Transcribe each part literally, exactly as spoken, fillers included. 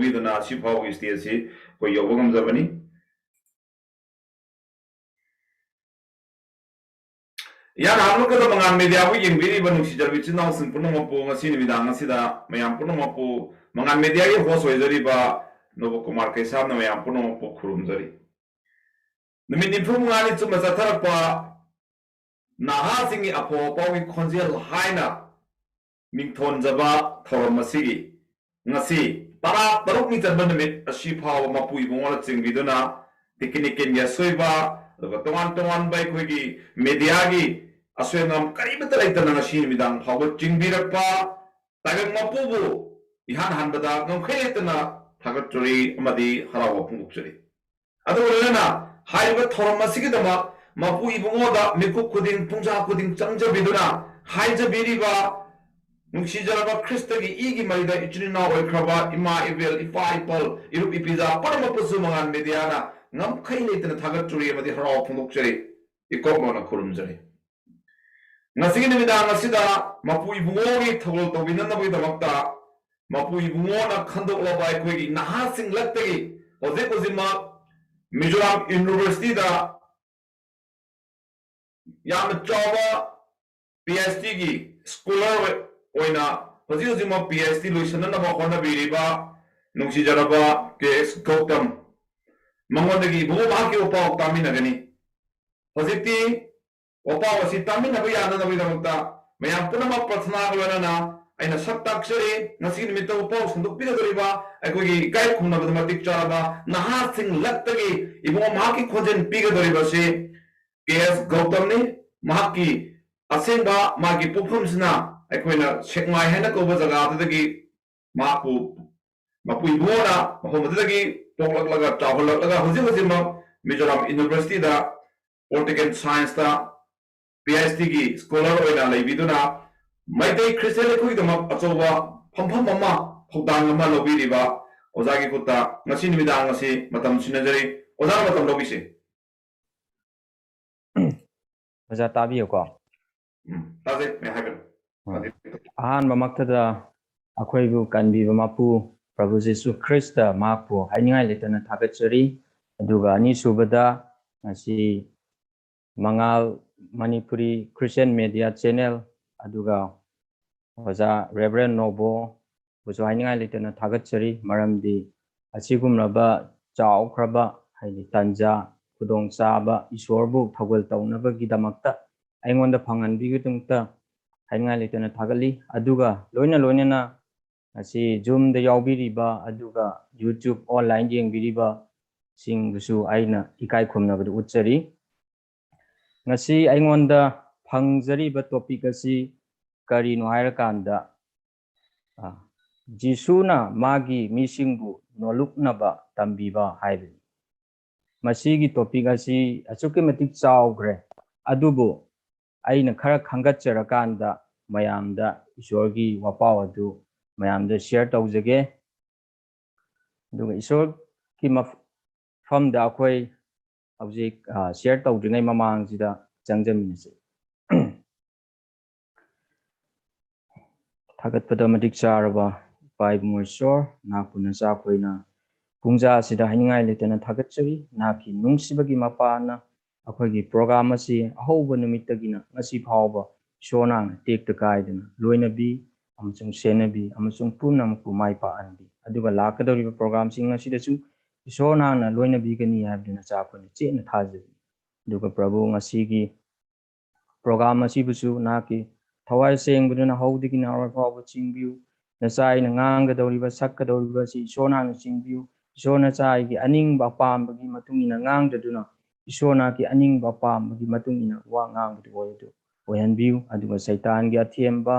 ꯄꯤꯗꯨꯅ ꯑꯁꯤ ꯐꯥꯎꯕꯒꯤ stage ꯑꯁꯤ ꯑꯩꯈꯣꯏ ꯌꯧꯕ ꯉꯝꯖꯕꯅꯤ꯫ ꯏꯍꯥꯟ ꯍꯥꯟꯕ ꯃꯛꯇꯗ ꯃꯉꯥꯜ ꯃꯦꯗꯤꯌꯥꯕꯨ ꯌꯦꯡꯕꯤꯔꯤꯕ ꯅꯨꯡꯁꯤꯖꯔꯕ ꯏꯆꯤꯟ ꯏꯅꯥꯎꯁꯤꯡ ꯄꯨꯝꯅꯃꯛꯄꯨ ꯉꯁꯤ ꯅꯨꯃꯤꯗꯥꯡ ꯑꯁꯤꯗ ꯃꯌꯥꯝ ꯄꯨꯝꯅꯃꯛꯄꯨ ꯃꯉꯥꯜ ꯃꯦꯗꯤꯌꯥꯒꯤ host ꯑꯣꯏꯖꯔꯤꯕ ꯅꯣꯕ ꯀꯨꯃꯥꯔ ꯀꯩꯁꯥꯝꯅ ꯃꯌꯥꯝ ꯄꯨꯝꯅꯃꯛꯄꯨ ꯈꯨꯔꯨꯝꯖꯔꯤ꯫ ꯅꯨꯃꯤꯠ ꯅꯤꯐꯨ ꯃꯉꯥꯅꯤ ꯆꯨꯝꯅ ꯆꯠꯊꯔꯛꯄ ꯅꯍꯥꯁꯤꯡꯒꯤ ꯑꯐꯥꯎ ꯑꯐꯥꯎꯒꯤ ꯈꯣꯟꯖꯦꯜ ꯍꯥꯏꯅ ꯃꯤꯡꯊꯣꯟꯖꯕ ꯊꯧꯔꯝ ꯑꯁꯤꯒꯤ ꯉꯁꯤ ꯇꯔꯥ ꯇꯔꯨꯛꯅꯤ ꯆꯟꯕ ꯅꯨꯃꯤꯠ ꯑꯁꯤ ꯐꯥꯎꯕ ꯃꯄꯨ ꯏꯕꯨꯡꯉꯣꯅ ꯆꯤꯡꯕꯤꯗꯨꯅ technical ꯒꯤ ꯑꯁꯣꯏꯕ, ꯑꯗꯨꯒ ꯇꯣꯉꯥꯟ ꯇꯣꯉꯥꯟꯕ ꯑꯩꯈꯣꯏꯒꯤ media ꯒꯤ ꯑꯁꯣꯏ ꯑꯉꯥꯝ ꯀꯔꯤꯃꯠꯇ ꯂꯩꯇꯅ ꯉꯁꯤ ꯅꯨꯃꯤꯗꯥꯡ ꯐꯥꯎꯕ ꯆꯤꯡꯕꯤꯔꯛꯄ ꯇꯥꯏꯕꯪ ꯃꯄꯨꯕꯨ ꯏꯍꯥꯟ ꯍꯥꯟꯕꯗ ꯉꯝꯈꯩ ꯂꯩꯇꯅ ꯊꯥꯒꯠꯆꯔꯤ ꯑꯃꯗꯤ ꯍꯔꯥꯎꯕ ꯐꯣꯡꯗꯣꯛꯆꯔꯤ꯫ ꯑꯗꯨꯒ ꯂꯣꯏꯅꯅ ꯍꯥꯏꯔꯤꯕ ꯊꯧꯔꯝ ꯑꯁꯤꯒꯤꯗꯃꯛ ꯃꯄꯨ ꯏꯕꯨꯡꯉꯣꯗ ꯃꯤꯀꯨꯞ ꯈꯨꯗꯤꯡ, ꯄꯨꯡꯖꯥ ꯈꯨꯗꯤꯡ ꯆꯪꯖꯕꯤꯗꯨꯅ ꯍꯥꯏꯖꯕꯤꯔꯤꯕ ꯅꯨꯡꯁꯤꯖꯔꯕ ꯈ꯭ꯔꯤꯁꯇꯒꯤ ꯏꯒꯤ ꯃꯔꯤꯗ ꯏꯆꯤꯟ ꯏꯅꯥꯎ ꯑꯣꯏꯈ꯭ꯔꯕ ꯏꯃꯥ ꯏꯕꯦꯜ, ꯏꯄꯥ ꯏꯄꯜ, ꯏꯔꯨꯞ ꯏꯄꯤꯖꯥ ꯄꯨꯝꯅꯃꯛꯄꯨꯁꯨ ꯃꯉꯥꯜ ꯃꯦꯗꯤꯌꯥꯅ ꯉꯝꯈꯩ ꯂꯩꯇꯅ ꯊꯥꯒꯠꯆꯔꯤ ꯑꯃꯗꯤ ꯍꯔꯥꯎ ꯐꯣꯡꯗꯣꯛꯆꯔꯤ꯫ ꯏꯀꯣꯛ ꯃꯧꯅ ꯈꯨꯔꯨꯝꯖꯔꯤ꯫ ꯉꯁꯤꯒꯤ ꯅꯨꯃꯤꯗꯥꯡ ꯑꯁꯤꯗ ꯃꯄꯨ ꯏꯕꯨꯡꯉꯣꯒꯤ ꯊꯧꯒꯜ ꯇꯧꯕꯤꯅꯅꯕꯒꯤꯗꯃꯛꯇ ꯃꯄꯨ ꯏꯕꯨꯡꯉꯣꯅ ꯈꯟꯗꯣꯛꯂꯕ ꯑꯩꯈꯣꯏꯒꯤ ꯅꯍꯥꯁꯤꯡ ꯂꯛꯇꯒꯤ ꯍꯧꯖꯤꯛ ꯍꯧꯖꯤꯛꯃꯛ ꯃꯤꯖꯣꯔꯥꯝ university ꯗ ꯌꯥꯝꯅ ꯆꯥꯎꯕ PhD ꯒꯤ scholar ꯑꯣꯏꯅ ꯍꯧꯖꯤꯛ ꯍꯧꯖꯤꯛꯃꯛ PhD ꯂꯣꯏꯁꯤꯟꯅꯅꯕ ꯍꯣꯠꯅꯕꯤꯔꯤꯕ ꯅꯨꯡꯁꯤꯖꯔꯕ ꯀꯦ ꯑꯦꯁ ꯒꯧꯇꯝ, ꯃꯉꯣꯟꯗꯒꯤ ꯏꯕꯨꯡꯉꯣ ꯃꯍꯥꯛꯀꯤ ꯋꯥꯄꯥꯎ ꯇꯥꯃꯤꯟꯅꯒꯅꯤ꯫ ꯍꯧꯖꯤꯛꯇꯤ ꯋꯥꯄꯥꯎ ꯑꯁꯤ ꯇꯥꯃꯤꯟꯅꯕ ꯌꯥꯅꯅꯕꯒꯤꯗꯃꯛꯇ ꯃꯌꯥꯝ ꯄꯨꯝꯅꯃꯛ ꯄ꯭ꯔꯊꯅꯥꯒ ꯂꯣꯏꯅꯅ ꯑꯩꯅ ꯁꯛ ꯇꯥꯛꯆꯔꯤ꯫ ꯉꯁꯤꯒꯤ ꯅꯨꯃꯤꯠꯇ ꯋꯥꯄꯥꯎ ꯁꯟꯗꯣꯛꯄꯤꯒꯗꯧꯔꯤꯕ ꯑꯩꯈꯣꯏꯒꯤ ꯏꯀꯥꯏ ꯈꯨꯝꯅꯕꯗ ꯃꯇꯤꯛ ꯆꯥꯔꯕ ꯅꯍꯥꯁꯤꯡ ꯂꯛꯇꯒꯤ ꯏꯕꯨꯡꯉꯣ ꯃꯍꯥꯛꯀꯤ ꯈꯣꯟꯖꯦꯜ ꯄꯤꯒꯗꯧꯔꯤꯕ ꯑꯁꯤ ꯀꯦ ꯑꯦꯁ ꯒꯧꯇꯝꯅꯤ꯫ ꯃꯍꯥꯛꯀꯤ ꯑꯁꯦꯡꯕ ꯃꯥꯒꯤ ꯄꯣꯛꯐꯝꯁꯤꯅ ꯑꯩꯈꯣꯏꯅ ꯁꯦꯛꯃꯥꯏ ꯍꯥꯏꯅ ꯀꯧꯕ ꯖꯒꯥ ꯑꯗꯨꯗꯒꯤ ꯃꯍꯥꯛꯄꯨ ꯃꯄꯨ ꯏꯕꯨꯡꯉꯣꯅ ꯃꯐꯝ ꯑꯗꯨꯗꯒꯤ ꯄꯣꯛꯂꯛꯂꯒ ꯆꯥꯎꯍꯜꯂꯛꯂꯒ ꯍꯧꯖꯤꯛ ꯍꯧꯖꯤꯛꯃꯛ ꯃꯤꯖꯣꯔꯥꯝ university ꯗ political science ꯇ PhD ꯒꯤ scholar ꯑꯣꯏꯅ ꯂꯩꯕꯤꯗꯨꯅ ꯃꯩꯇꯩ ꯈ꯭ꯔꯤꯁꯇꯤꯌꯥꯟ ꯑꯩꯈꯣꯏꯒꯤꯗꯃꯛ ꯑꯆꯧꯕ ꯐꯝꯐꯝ ꯑꯃ, ꯊꯧꯗꯥꯡ ꯑꯃ ꯂꯧꯕꯤꯔꯤꯕ ꯑꯣꯖꯥꯒꯤ ꯈꯨꯠꯇ ꯉꯁꯤ ꯅꯨꯃꯤꯗꯥꯡ ꯑꯁꯤ ꯃꯇꯝ ꯁꯤꯟꯅꯖꯔꯤ꯫ ꯑꯣꯖꯥꯅ ꯃꯇꯝ ꯂꯧꯕꯤꯁꯤ꯫ ꯑꯣꯖꯥ ꯇꯥꯕꯤꯌꯨꯀꯣ꯫ ꯎꯝ, ꯇꯥꯖꯩ, ꯃꯌꯥꯝ ꯍꯥꯏꯕꯤꯔꯣ꯫ ꯍꯣꯏ꯫ ꯑꯍꯥꯟꯕꯃꯛꯇꯗ ꯑꯩꯈꯣꯏꯕꯨ ꯀꯟꯕꯤꯕ ꯃꯄꯨ ꯄ꯭ꯔꯚꯨ ꯖꯤꯁꯨ ꯈ꯭ꯔꯤꯁꯇ ꯃꯍꯥꯛꯄꯨ ꯍꯥꯏꯅꯤꯡꯉꯥꯏ ꯂꯩꯇꯅ ꯊꯥꯒꯠꯆꯔꯤ꯫ ꯑꯗꯨꯒ ꯑꯅꯤꯁꯨꯕꯗ, ꯉꯁꯤ ꯃꯉꯥꯜ ꯃꯅꯤꯄꯨꯔꯤ Christian Media Channel, ꯑꯗꯨꯒ ꯑꯣꯖꯥ ꯔꯦꯚꯔꯦꯟ ꯅꯣꯕꯣꯕꯨꯁꯨ ꯍꯥꯏꯅꯤꯡꯉꯥꯏ ꯂꯩꯇꯅ ꯊꯥꯒꯠꯆꯔꯤ꯫ ꯃꯔꯝꯗꯤ ꯑꯁꯤꯒꯨꯝꯂꯕ ꯆꯥꯎꯈ꯭ꯔꯕ, ꯍꯥꯏꯗꯤ ꯇꯥꯟꯖꯥ, ꯈꯨꯗꯣꯡꯆꯥꯕ, ꯏꯁꯣꯔꯕꯨ ꯊꯧꯒꯜ ꯇꯧꯅꯕꯒꯤꯗꯃꯛꯇ ꯑꯩꯉꯣꯟꯗ ꯐꯪꯍꯟꯕꯤꯕꯒꯤꯗꯃꯛꯇ ꯍꯥꯏꯅꯤꯡꯉꯥꯏ ꯂꯩꯇꯅ ꯊꯥꯒꯠꯂꯤ꯫ ꯑꯗꯨꯒ ꯂꯣꯏꯅ ꯂꯣꯏꯅꯅ ꯉꯁꯤ Zoomꯗ ꯌꯥꯎꯕꯤꯔꯤꯕ, ꯑꯗꯨꯒ YouTube online ꯌꯦꯡꯕꯤꯔꯤꯕꯁꯤꯡꯕꯨꯁꯨ ꯑꯩꯅ ꯏꯀꯥꯏ ꯈꯨꯝꯅꯕꯗꯨ ꯎꯠꯆꯔꯤ꯫ ꯉꯁꯤ ꯑꯩꯉꯣꯟꯗ ꯐꯪꯖꯔꯤꯕ topic ꯑꯁꯤ ꯀꯔꯤꯅꯣ ꯍꯥꯏꯔꯀꯥꯟꯗ, ꯑ, ꯖꯤꯁꯨꯅ ꯃꯥꯒꯤ ꯃꯤꯁꯤꯡꯕꯨ ꯅꯣꯂꯨꯛꯅꯕ ꯇꯝꯕꯤꯕ ꯍꯥꯏꯕꯅꯤ꯫ ꯃꯁꯤꯒꯤ topic ꯑꯁꯤ ꯑꯁꯨꯛꯀꯤ ꯃꯇꯤꯛ ꯆꯥꯎꯈ꯭ꯔꯦ, ꯑꯗꯨꯕꯨ ꯑꯩꯅ ꯈꯔ ꯈꯟꯒꯠꯆꯔꯀꯥꯟꯗ ꯃꯌꯥꯝꯗ ꯏꯁꯣꯔꯒꯤ ꯋꯥꯄꯥꯎ ꯑꯗꯨ ꯃꯌꯥꯝꯗ share ꯇꯧꯖꯒꯦ꯫ ꯑꯗꯨꯒ ꯏꯁꯣꯔꯒꯤ ꯃꯐꯝꯗ ꯑꯩꯈꯣꯏ ꯍꯧꯖꯤꯛ, ꯑ, share ꯇꯧꯗ꯭ꯔꯤꯉꯩ ꯃꯃꯥꯡꯁꯤꯗ ꯆꯪꯖꯃꯤꯟꯅꯁꯤ꯫ ꯊꯥꯒꯠꯄꯗ ꯃꯇꯤꯛ ꯆꯥꯔꯕ ꯏꯄꯥ ꯏꯕꯨꯡꯉꯣ ꯏꯁꯣꯔ, ꯅꯍꯥꯛꯄꯨ ꯅꯆꯥ ꯑꯩꯈꯣꯏꯅ ꯄꯨꯡꯖꯥ ꯑꯁꯤꯗ ꯍꯥꯏꯅꯤꯡꯉꯥꯏ ꯂꯩꯇꯅ ꯊꯥꯒꯠꯆꯔꯤ꯫ ꯅꯍꯥꯛꯀꯤ ꯅꯨꯡꯁꯤꯕꯒꯤ ꯃꯄꯥꯅ ꯑꯩꯈꯣꯏꯒꯤ program ꯑꯁꯤ ꯑꯍꯧꯕ ꯅꯨꯃꯤꯠꯇꯒꯤꯅ ꯉꯁꯤ ꯐꯥꯎꯕ ꯏꯁꯣꯔ ꯅꯍꯥꯛꯅ ꯇꯦꯛꯇ ꯀꯥꯏꯗꯅ ꯂꯣꯏꯅꯕꯤ ꯑꯃꯁꯨꯡ ꯁꯦꯟꯅꯕꯤ ꯑꯃꯁꯨꯡ ꯄꯨꯝꯅꯃꯛꯄꯨ ꯃꯥꯏ ꯄꯥꯛꯍꯟꯕꯤ꯫ ꯑꯗꯨꯒ ꯂꯥꯛꯀꯗꯧꯔꯤꯕ program ꯁꯤꯡ ꯑꯁꯤꯗꯁꯨ ꯏꯁꯣꯔ ꯅꯍꯥꯛꯅ ꯂꯣꯏꯅꯕꯤꯒꯅꯤ ꯍꯥꯏꯕꯗꯨ ꯅꯆꯥ ꯑꯩꯈꯣꯏꯅ ꯆꯦꯠꯅ ꯊꯥꯖꯔꯤ꯫ ꯑꯗꯨꯒ ꯄ꯭ꯔꯚꯨ, ꯉꯁꯤꯒꯤ program ꯑꯁꯤꯕꯨꯁꯨ ꯅꯍꯥꯛꯀꯤ ꯊꯋꯥꯏ ꯁꯦꯡꯕꯗꯨꯅ ꯍꯧꯗꯒꯤꯅ ꯑꯔꯣꯏ ꯐꯥꯎꯕ ꯆꯤꯡꯕꯤꯌꯨ꯫ ꯅꯆꯥ ꯑꯩꯅ ꯉꯥꯡꯒꯗꯧꯔꯤꯕ, ꯁꯛꯀꯗꯧꯔꯤꯕ ꯑꯁꯤ ꯏꯁꯣꯔ ꯅꯍꯥꯛꯅ ꯆꯤꯡꯕꯤꯌꯨ꯫ ꯏꯁꯣꯔ ꯅꯆꯥ ꯑꯩꯒꯤ ꯑꯅꯤꯡꯕ ꯑꯄꯥꯝꯕꯒꯤ ꯃꯇꯨꯡ ꯏꯟꯅ ꯉꯥꯡꯗꯗꯨꯅ, ꯏꯁꯣꯔ ꯅꯍꯥꯛꯀꯤ ꯑꯅꯤꯡꯕ ꯑꯄꯥꯝꯕꯒꯤ ꯃꯇꯨꯡ ꯏꯟꯅ ꯋꯥ ꯉꯥꯡꯕꯗꯨ ꯑꯣꯏ ꯑꯗꯨ ꯑꯣꯏꯍꯟꯕꯤꯌꯨ꯫ ꯑꯗꯨꯒ ꯁꯩꯇꯥꯟꯒꯤ ꯑꯊꯦꯝꯕ,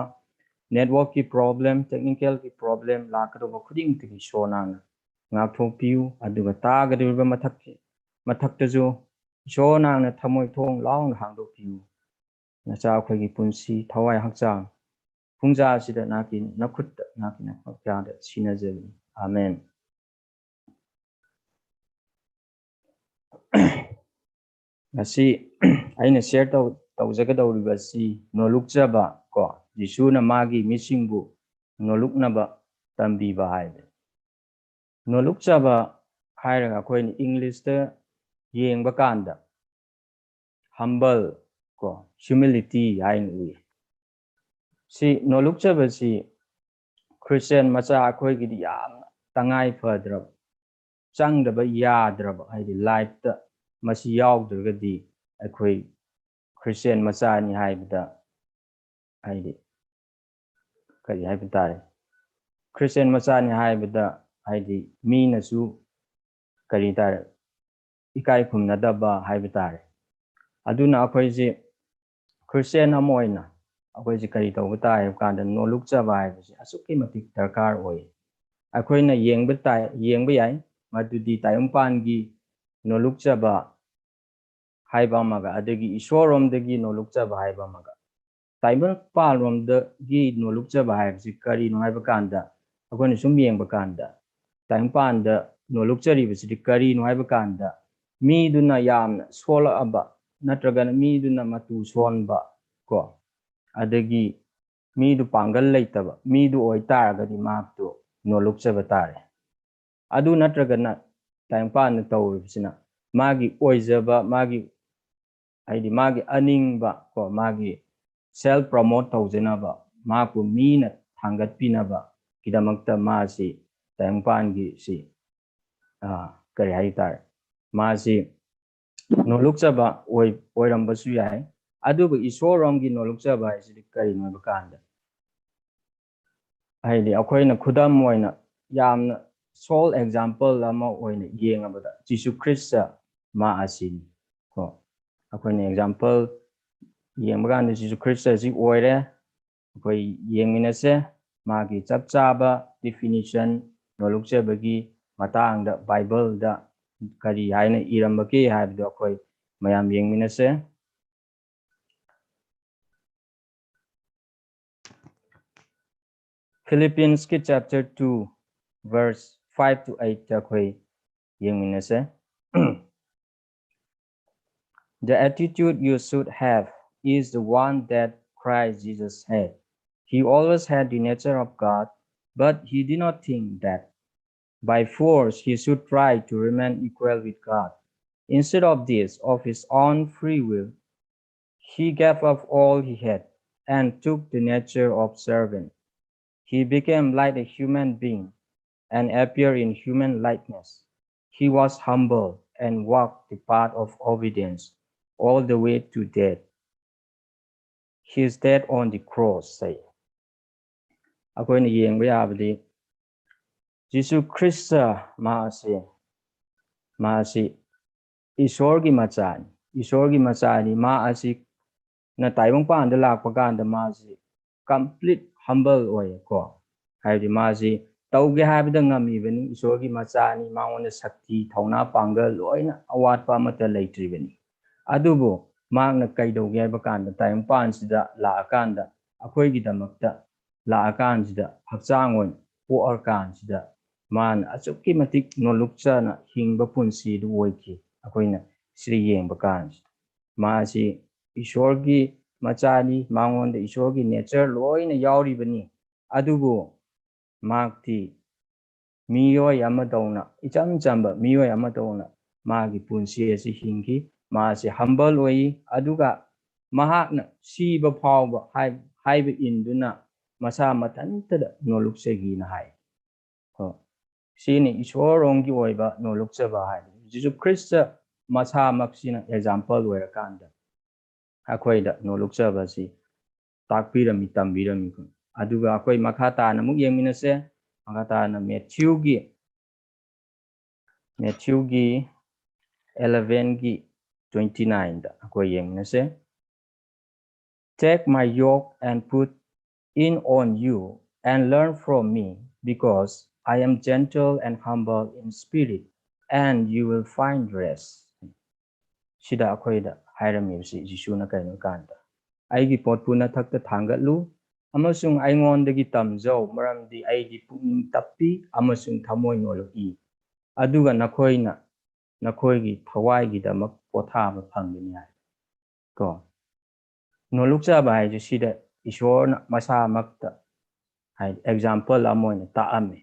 networkꯀꯤ problem, technicalꯒꯤ problem ꯂꯥꯛꯀꯗꯧꯕ ꯈꯨꯗꯤꯡꯃꯛꯇꯒꯤ ꯏꯁꯣꯔ ꯅꯍꯥꯛꯅ ꯉꯥꯛꯊꯣꯛꯄꯤꯌꯨ꯫ ꯑꯗꯨꯒ ꯇꯥꯒꯗꯧꯔꯤꯕ ꯃꯊꯛꯀꯤ, ꯃꯊꯛꯇꯁꯨ ꯏꯁꯣꯔ ꯅꯍꯥꯛꯅ ꯊꯃꯣꯏ ꯊꯣꯡ ꯂꯥꯎꯅ ꯍꯥꯡꯗꯣꯛꯄꯤꯌꯨ꯫ ꯅꯆꯥ ꯑꯩꯈꯣꯏꯒꯤ ꯄꯨꯟꯁꯤ, ꯊꯋꯥꯏ, ꯍꯛꯆꯥꯡ, ꯄꯨꯡꯖꯥ ꯑꯁꯤꯗ ꯅꯍꯥꯛꯀꯤ ꯅꯈꯨꯠꯇ, ꯅꯍꯥꯛꯀꯤ ꯅꯈꯨꯠꯇ ꯁꯤꯟꯅꯖꯕꯅꯤ꯫ ꯑꯥꯃꯦꯟ꯫ ꯉꯁꯤ ꯑꯩꯅ share ꯇꯧ-, ꯇꯧꯖꯒꯗꯧꯔꯤꯕꯁꯤ ꯅꯣꯂꯨꯛꯆꯕ ꯀꯣ, ꯖꯤꯁꯨꯅ ꯃꯥꯒꯤ ꯃꯤꯁꯤꯡꯕꯨ ꯅꯣꯂꯨꯛꯅꯕ ꯇꯝꯕꯤꯕ ꯍꯥꯏꯕꯅꯤ꯫ ꯅꯣꯂꯨꯛꯆꯕ ꯍꯥꯏꯔꯒ ꯑꯩꯈꯣꯏꯅ ꯏꯪꯂꯤꯁꯇ ꯌꯦꯡꯕ ꯀꯥꯟꯗ humble ꯀꯣ, humility ꯍꯥꯏꯅ ꯎꯏ꯫ ꯁꯤ ꯅꯣꯂꯨꯛꯆꯕꯁꯤ ꯈ꯭ꯔꯤꯁꯇꯤꯌꯥꯟ ꯃꯆꯥ ꯑꯩꯈꯣꯏꯒꯤꯗꯤ ꯌꯥꯝꯅ ꯇꯉꯥꯏ ꯐꯗ꯭ꯔꯕ, ꯆꯪꯗꯕ ꯌꯥꯗ꯭ꯔꯕ, ꯍꯥꯏꯗꯤ ꯂꯥꯏꯐꯇ ꯃꯁꯤ ꯌꯥꯎꯗ꯭ꯔꯒꯗꯤ ꯑꯩꯈꯣꯏ ꯈ꯭ꯔꯤꯁꯇꯤꯌꯥꯟ ꯃꯆꯥꯅꯤ ꯍꯥꯏꯕꯗ, ꯍꯥꯏꯗꯤ ꯀꯔꯤ ꯍꯥꯏꯕ ꯇꯥꯔꯦ, ꯈ꯭ꯔꯤꯁꯇꯤꯌꯥꯟ ꯃꯆꯥꯅꯤ ꯍꯥꯏꯕꯗ ꯍꯥꯏꯗꯤ ꯃꯤꯅꯁꯨ ꯀꯔꯤ ꯇꯥꯔꯦ, ꯏꯀꯥꯏ ꯈꯨꯝꯅꯗꯕ ꯍꯥꯏꯕ ꯇꯥꯔꯦ꯫ ꯑꯗꯨꯅ ꯑꯩꯈꯣꯏꯁꯤ ꯈ꯭ꯔꯤꯁꯇꯤꯌꯥꯟ ꯑꯃ ꯑꯣꯏꯅ ꯑꯩꯈꯣꯏꯁꯤ ꯀꯔꯤ ꯇꯧꯕ ꯇꯥꯏ ꯍꯥꯏꯕ ꯀꯥꯟꯗ ꯅꯣꯂꯨꯛꯆꯕ ꯍꯥꯏꯕꯁꯤ ꯑꯁꯨꯛꯀꯤ ꯃꯇꯤꯛ ꯗꯔꯀꯥꯔ ꯑꯣꯏ꯫ ꯑꯩꯈꯣꯏꯅ ꯌꯦꯡꯕ ꯇꯥꯏ, ꯌꯦꯡꯕ ꯌꯥꯏ, ꯃꯗꯨꯗꯤ ꯇꯥꯏꯕꯪꯄꯥꯟꯒꯤ ꯅꯣꯂꯨꯛꯆꯕ ꯍꯥꯏꯕ ꯑꯃꯒ, ꯑꯗꯒꯤ ꯏꯁꯣꯔꯔꯣꯝꯗꯒꯤ ꯅꯣꯂꯨꯛꯆꯕ ꯍꯥꯏꯕ ꯑꯃꯒ꯫ ꯇꯥꯏꯕꯪꯄꯥꯟꯔꯣꯝꯗꯒꯤ ꯅꯣꯂꯨꯛꯆꯕ ꯍꯥꯏꯕꯁꯤ ꯀꯔꯤꯅꯣ ꯍꯥꯏꯕ ꯀꯥꯟꯗ, ꯑꯩꯈꯣꯏꯅ ꯁꯨꯝ ꯌꯦꯡꯕ ꯀꯥꯟꯗ ꯇꯥꯏꯕꯪꯄꯥꯟꯗ ꯅꯣꯂꯨꯛꯆꯔꯤꯕꯁꯤꯗꯤ ꯀꯔꯤꯅꯣ ꯍꯥꯏꯕ ꯀꯥꯟꯗ, ꯃꯤꯗꯨꯅ ꯌꯥꯝꯅ ꯁꯣꯜꯂꯛꯑꯕ ꯅꯠꯇ꯭ꯔꯒꯅ ꯃꯤꯗꯨꯅ ꯃꯇꯨ ꯁꯣꯟꯕ ꯀꯣ, ꯑꯗꯒꯤ ꯃꯤꯗꯨ ꯄꯥꯡꯒꯜ ꯂꯩꯇꯕ ꯃꯤꯗꯨ ꯑꯣꯏꯇꯥꯔꯒꯗꯤ ꯃꯍꯥꯛꯇꯨ ꯅꯣꯂꯨꯛꯆꯕ ꯇꯥꯔꯦ꯫ ꯑꯗꯨ ꯅꯠꯇ꯭ꯔꯒꯅ ꯇꯥꯏꯕꯪꯄꯥꯟꯅ ꯇꯧꯔꯤꯕꯁꯤꯅ ꯃꯥꯒꯤ ꯑꯣꯏꯖꯕ, ꯃꯥꯒꯤ, ꯍꯥꯏꯗꯤ ꯃꯥꯒꯤ ꯑꯅꯤꯡꯕ ꯀꯣ, ꯃꯥꯒꯤ self promote ꯇꯧꯖꯅꯕ, ꯃꯍꯥꯛꯄꯨ ꯃꯤꯅ ꯊꯥꯡꯒꯠꯄꯤꯅꯕꯒꯤꯗꯃꯛꯇ ꯃꯥꯁꯤ ꯇꯥꯏꯕꯪꯄꯥꯟꯒꯤ ꯁꯤ, ꯑ, ꯀꯔꯤ ꯍꯥꯏꯇꯥꯔꯦ, ꯃꯥꯁꯤ ꯅꯣꯂꯨꯛꯆꯕ ꯑꯣꯏ-, ꯑꯣꯏꯔꯝꯕꯁꯨ ꯌꯥꯏ꯫ ꯑꯗꯨꯕꯨ ꯏꯁꯣꯔꯔꯣꯝꯒꯤ ꯅꯣꯂꯨꯛꯆꯕ ꯍꯥꯏꯁꯤꯗꯤ ꯀꯔꯤꯅꯣ ꯍꯥꯏꯕ ꯀꯥꯟꯗ, ꯍꯥꯏꯗꯤ ꯑꯩꯈꯣꯏꯅ ꯈꯨꯗꯝ ꯑꯣꯏꯅ ꯌꯥꯝꯅ sole example ꯑꯃ ꯑꯣꯏꯅ ꯌꯦꯡꯉꯕꯗ ꯖꯤꯁꯨ ꯈ꯭ꯔꯤꯁꯇ ꯃꯥ ꯑꯁꯤꯅꯤ ꯀꯣ꯫ ꯑꯩꯈꯣꯏꯅ example ꯌꯦꯡꯕ ꯀꯥꯟꯗ ꯖꯤꯁꯨ ꯈ꯭ꯔꯤꯁꯇ ꯑꯁꯤ ꯑꯣꯏꯔꯦ꯫ ꯑꯩꯈꯣꯏ ꯌꯦꯡꯃꯤꯟꯅꯁꯦ, ꯃꯥꯒꯤ ꯆꯞ ꯆꯥꯕ definition ꯅꯣꯂꯨꯛꯆꯕꯒꯤ ꯃꯇꯥꯡꯗ ꯕꯥꯏꯕꯜꯗ ꯀꯔꯤ ꯍꯥꯏꯅ ꯏꯔꯝꯕꯒꯦ ꯍꯥꯏꯕꯗꯨ ꯑꯩꯈꯣꯏ ꯃꯌꯥꯝ ꯌꯦꯡꯃꯤꯟꯅꯁꯦ꯫ Philippians ꯀꯤ chapter two verse five to eight ꯇ ꯑꯩꯈꯣꯏ ꯌꯦꯡꯃꯤꯟꯅꯁꯦ꯫ The attitude you should have is the one that Christ Jesus had. He always had the nature of God, but he did not think that by force he should try to remain equal with God. Instead of this, of his own free will, he gave up all he had and took the nature of servant. He became like a human being and appeared in human likeness. He was humble and walked the path of obedience all the way to death. His death on the cross, say. ꯑꯩꯈꯣꯏꯅ ꯌꯦꯡꯕ ꯌꯥꯕꯗꯤ Jesus Christ ꯃꯥ ꯑꯁꯤ ꯃꯥ ꯑꯁꯤ ꯏꯁꯣꯔꯒꯤ ꯃꯆꯥꯅꯤ꯫ ꯏꯁꯣꯔꯒꯤ ꯃꯆꯥꯅꯤ꯫ ꯃꯥ ꯑꯁꯤ ꯅ ꯇꯥꯏꯕꯪꯄꯥꯟꯗ ꯂꯥꯛꯄ ꯀꯥꯟꯗ ꯃꯥꯁꯤ complete humble ꯑꯣꯏꯌꯦꯀꯣ꯫ ꯍꯥꯏꯕꯗꯤ ꯃꯥꯁꯤ ꯇꯧꯒꯦ ꯍꯥꯏꯕꯗ ꯉꯝꯃꯤꯕꯅꯤ꯫ ꯏꯁꯣꯔꯒꯤ ꯃꯆꯥꯅꯤ꯫ ꯃꯉꯣꯟꯗ ꯁꯛꯇꯤ, ꯊꯧꯅꯥ, ꯄꯥꯡꯒꯜ ꯂꯣꯏꯅ ꯑꯋꯥꯠꯄ ꯑꯃꯠꯇ ꯂꯩꯇ꯭ꯔꯤꯕꯅꯤ꯫ ꯑꯗꯨꯕꯨ ꯃꯍꯥꯛꯅ ꯀꯩꯗꯧꯒꯦ ꯍꯥꯏꯕ ꯀꯥꯟꯗ ꯇꯥꯏꯕꯪꯄꯥꯟꯁꯤꯗ ꯂꯥꯛꯑꯀꯥꯟꯗ ꯑꯩꯈꯣꯏꯒꯤꯗꯃꯛꯇ ꯂꯥꯛꯑꯀꯥꯟꯁꯤꯗ ꯍꯛꯆꯥꯡ ꯑꯣꯏꯅ ꯄꯣꯛꯑꯀꯥꯟꯁꯤꯗ ꯃꯥꯅ ꯑꯁꯨꯛꯀꯤ ꯃꯇꯤꯛ ꯅꯣꯂꯨꯛꯆꯅ ꯍꯤꯡꯕ ꯄꯨꯟꯁꯤꯗꯨ ꯑꯣꯏꯈꯤ꯫ ꯑꯩꯈꯣꯏꯅ ꯁꯤꯗ ꯌꯦꯡꯕ ꯀꯥꯟꯁꯤꯗ ꯃꯥꯁꯤ ꯏꯁꯣꯔꯒꯤ ꯃꯆꯥꯅꯤ꯫ ꯃꯉꯣꯟꯗ ꯏꯁꯣꯔꯒꯤ nature ꯂꯣꯏꯅ ꯌꯥꯎꯔꯤꯕꯅꯤ꯫ ꯑꯗꯨꯕꯨ ꯃꯍꯥꯛꯇꯤ ꯃꯤꯑꯣꯏ ꯑꯃꯗꯧꯅ, ꯏꯆꯝ ꯆꯝꯕ ꯃꯤꯑꯣꯏ ꯑꯃꯗꯧꯅ ꯃꯥꯒꯤ ꯄꯨꯟꯁꯤ ꯑꯁꯤ ꯍꯤꯡꯈꯤ꯫ ꯃꯥꯁꯤ humble ꯑꯣꯏ꯫ ꯑꯗꯨꯒ ꯃꯍꯥꯛꯅ ꯁꯤꯕ ꯐꯥꯎꯕ ꯍꯥꯏ-, ꯍꯥꯏꯕ ꯏꯟꯗꯨꯅ ꯃꯁꯥ ꯃꯊꯟꯇꯗ ꯅꯣꯂꯨꯛꯆꯈꯤꯅ ꯍꯥꯏ꯫ ꯀꯣ꯫ ꯁꯤꯅꯤ ꯏꯁꯣꯔꯔꯣꯝꯒꯤ ꯑꯣꯏꯕ ꯅꯣꯂꯨꯛꯆꯕ ꯍꯥꯏꯕ꯫ ꯖꯤꯁꯨ ꯈ꯭ꯔꯤꯁꯇ ꯃꯁꯥꯃꯛꯁꯤꯅ example ꯑꯣꯏꯔꯀꯥꯟꯗ ꯑꯩꯈꯣꯏꯗ ꯅꯣꯂꯨꯛꯆꯕꯁꯤ ꯇꯥꯛꯄꯤꯔꯝꯃꯤ, ꯇꯝꯕꯤꯔꯝꯃꯤ꯫ ꯑꯗꯨꯒ ꯑꯩꯈꯣꯏ ꯃꯈꯥ ꯇꯥꯅ ꯑꯃꯨꯛ ꯌꯦꯡꯃꯤꯟꯅꯁꯦ꯫ ꯃꯈꯥ ꯇꯥꯅ ꯃꯦꯊ꯭ꯌꯨꯒꯤ, ꯃꯦꯊ꯭ꯌꯨꯒꯤ elevenꯒꯤ twenty nineꯗ ꯑꯩꯈꯣꯏ ꯌꯦꯡꯃꯤꯟꯅꯁꯦ꯫ Take my yoke and put in on you and learn from me, because I am gentle and humble in spirit, and you will find rest. ꯁꯤꯗ ꯑꯩꯈꯣꯏꯗ ꯍꯥꯏꯔꯝꯃꯤꯕꯁꯤ ꯖꯤꯁꯨꯅ ꯀꯩꯅꯣ ꯀꯥꯟꯗ, "ꯑꯩꯒꯤ ꯄꯣꯠꯄꯨ ꯅꯊꯛꯇ ꯊꯥꯡꯒꯠꯂꯨ ꯑꯃꯁꯨꯡ ꯑꯩꯉꯣꯟꯗꯒꯤ ꯇꯝꯖꯧ, ꯃꯔꯝꯗꯤ ꯑꯩꯗꯤ ꯄꯨꯛꯅꯤꯡ ꯇꯞꯄꯤ ꯑꯃꯁꯨꯡ ꯊꯃꯣꯏ ꯅꯣꯜꯂꯛꯏ, ꯑꯗꯨꯒ ꯅꯈꯣꯏꯅ ꯅꯈꯣꯏꯒꯤ ꯊꯋꯥꯏꯒꯤꯗꯃꯛ ꯄꯣꯊꯥꯕ ꯐꯪꯒꯅꯤ" ꯍꯥꯏ꯫ ꯀꯣ, ꯅꯣꯂꯨꯛꯆꯕ ꯍꯥꯏꯁꯦ ꯁꯤꯗ ꯏꯁꯣꯔꯅ ꯃꯁꯥꯃꯛꯇ ꯍꯥꯏꯗꯤ example ꯑꯃ ꯑꯣꯏꯅ ꯇꯥꯛꯑꯝꯃꯤ꯫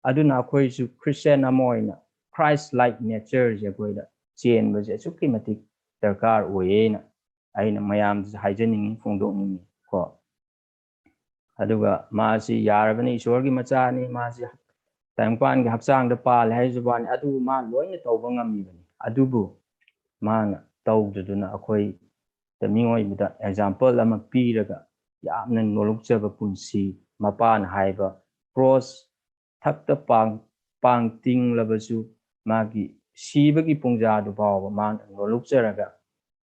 ꯑꯗꯨꯅ ꯑꯩꯈꯣꯏꯁꯨ Christian ꯑꯃ ꯑꯣꯏꯅ Christ like natureꯁꯦ ꯑꯩꯈꯣꯏꯗ ꯆꯦꯟꯕꯁꯦ ꯑꯁꯨꯛꯀꯤ ꯃꯇꯤꯛ ꯗꯔꯀꯥꯔ ꯑꯣꯏꯌꯦꯅ ꯑꯩꯅ ꯃꯌꯥꯝꯗꯁꯨ ꯍꯥꯏꯖꯅꯤꯡꯉꯤ, ꯐꯣꯡꯗꯣꯛꯅꯤꯡꯉꯤ ꯀꯣ꯫ ꯑꯗꯨꯒ ꯃꯥꯁꯤ ꯌꯥꯔꯕꯅꯤ, ꯏꯁꯣꯔꯒꯤ ꯃꯆꯥꯅꯤ, ꯃꯥꯁꯤ ꯇꯥꯏꯕꯪꯄꯥꯟꯒꯤ ꯍꯛꯆꯥꯡꯗ ꯄꯥꯜꯂꯦ ꯍꯥꯏꯖꯕ ꯋꯥꯅꯤ, ꯑꯗꯨꯕꯨ ꯃꯥ ꯂꯣꯏꯅ ꯇꯧꯕ ꯉꯝꯃꯤꯕꯅꯤ꯫ ꯑꯗꯨꯕꯨ ꯃꯥꯅ ꯇꯧꯗꯗꯨꯅ ꯑꯩꯈꯣꯏꯗ, ꯃꯤꯑꯣꯏꯕꯗ example ꯑꯃ ꯄꯤꯔꯒ ꯌꯥꯝꯅ ꯅꯣꯂꯨꯛꯆꯕ ꯄꯨꯟꯁꯤ, ꯃꯄꯥꯅ ꯍꯥꯏꯕ ꯀ꯭ꯔꯣꯁ ꯊꯛꯇ ꯄꯥꯡ ꯄꯥꯡ ꯇꯤꯡꯂꯕꯁꯨ ꯃꯥꯒꯤ ꯁꯤꯕꯒꯤ ꯄꯨꯡꯖꯥꯗꯨ ꯐꯥꯎꯕ ꯃꯥꯅ ꯅꯣꯂꯨꯛꯆꯔꯒ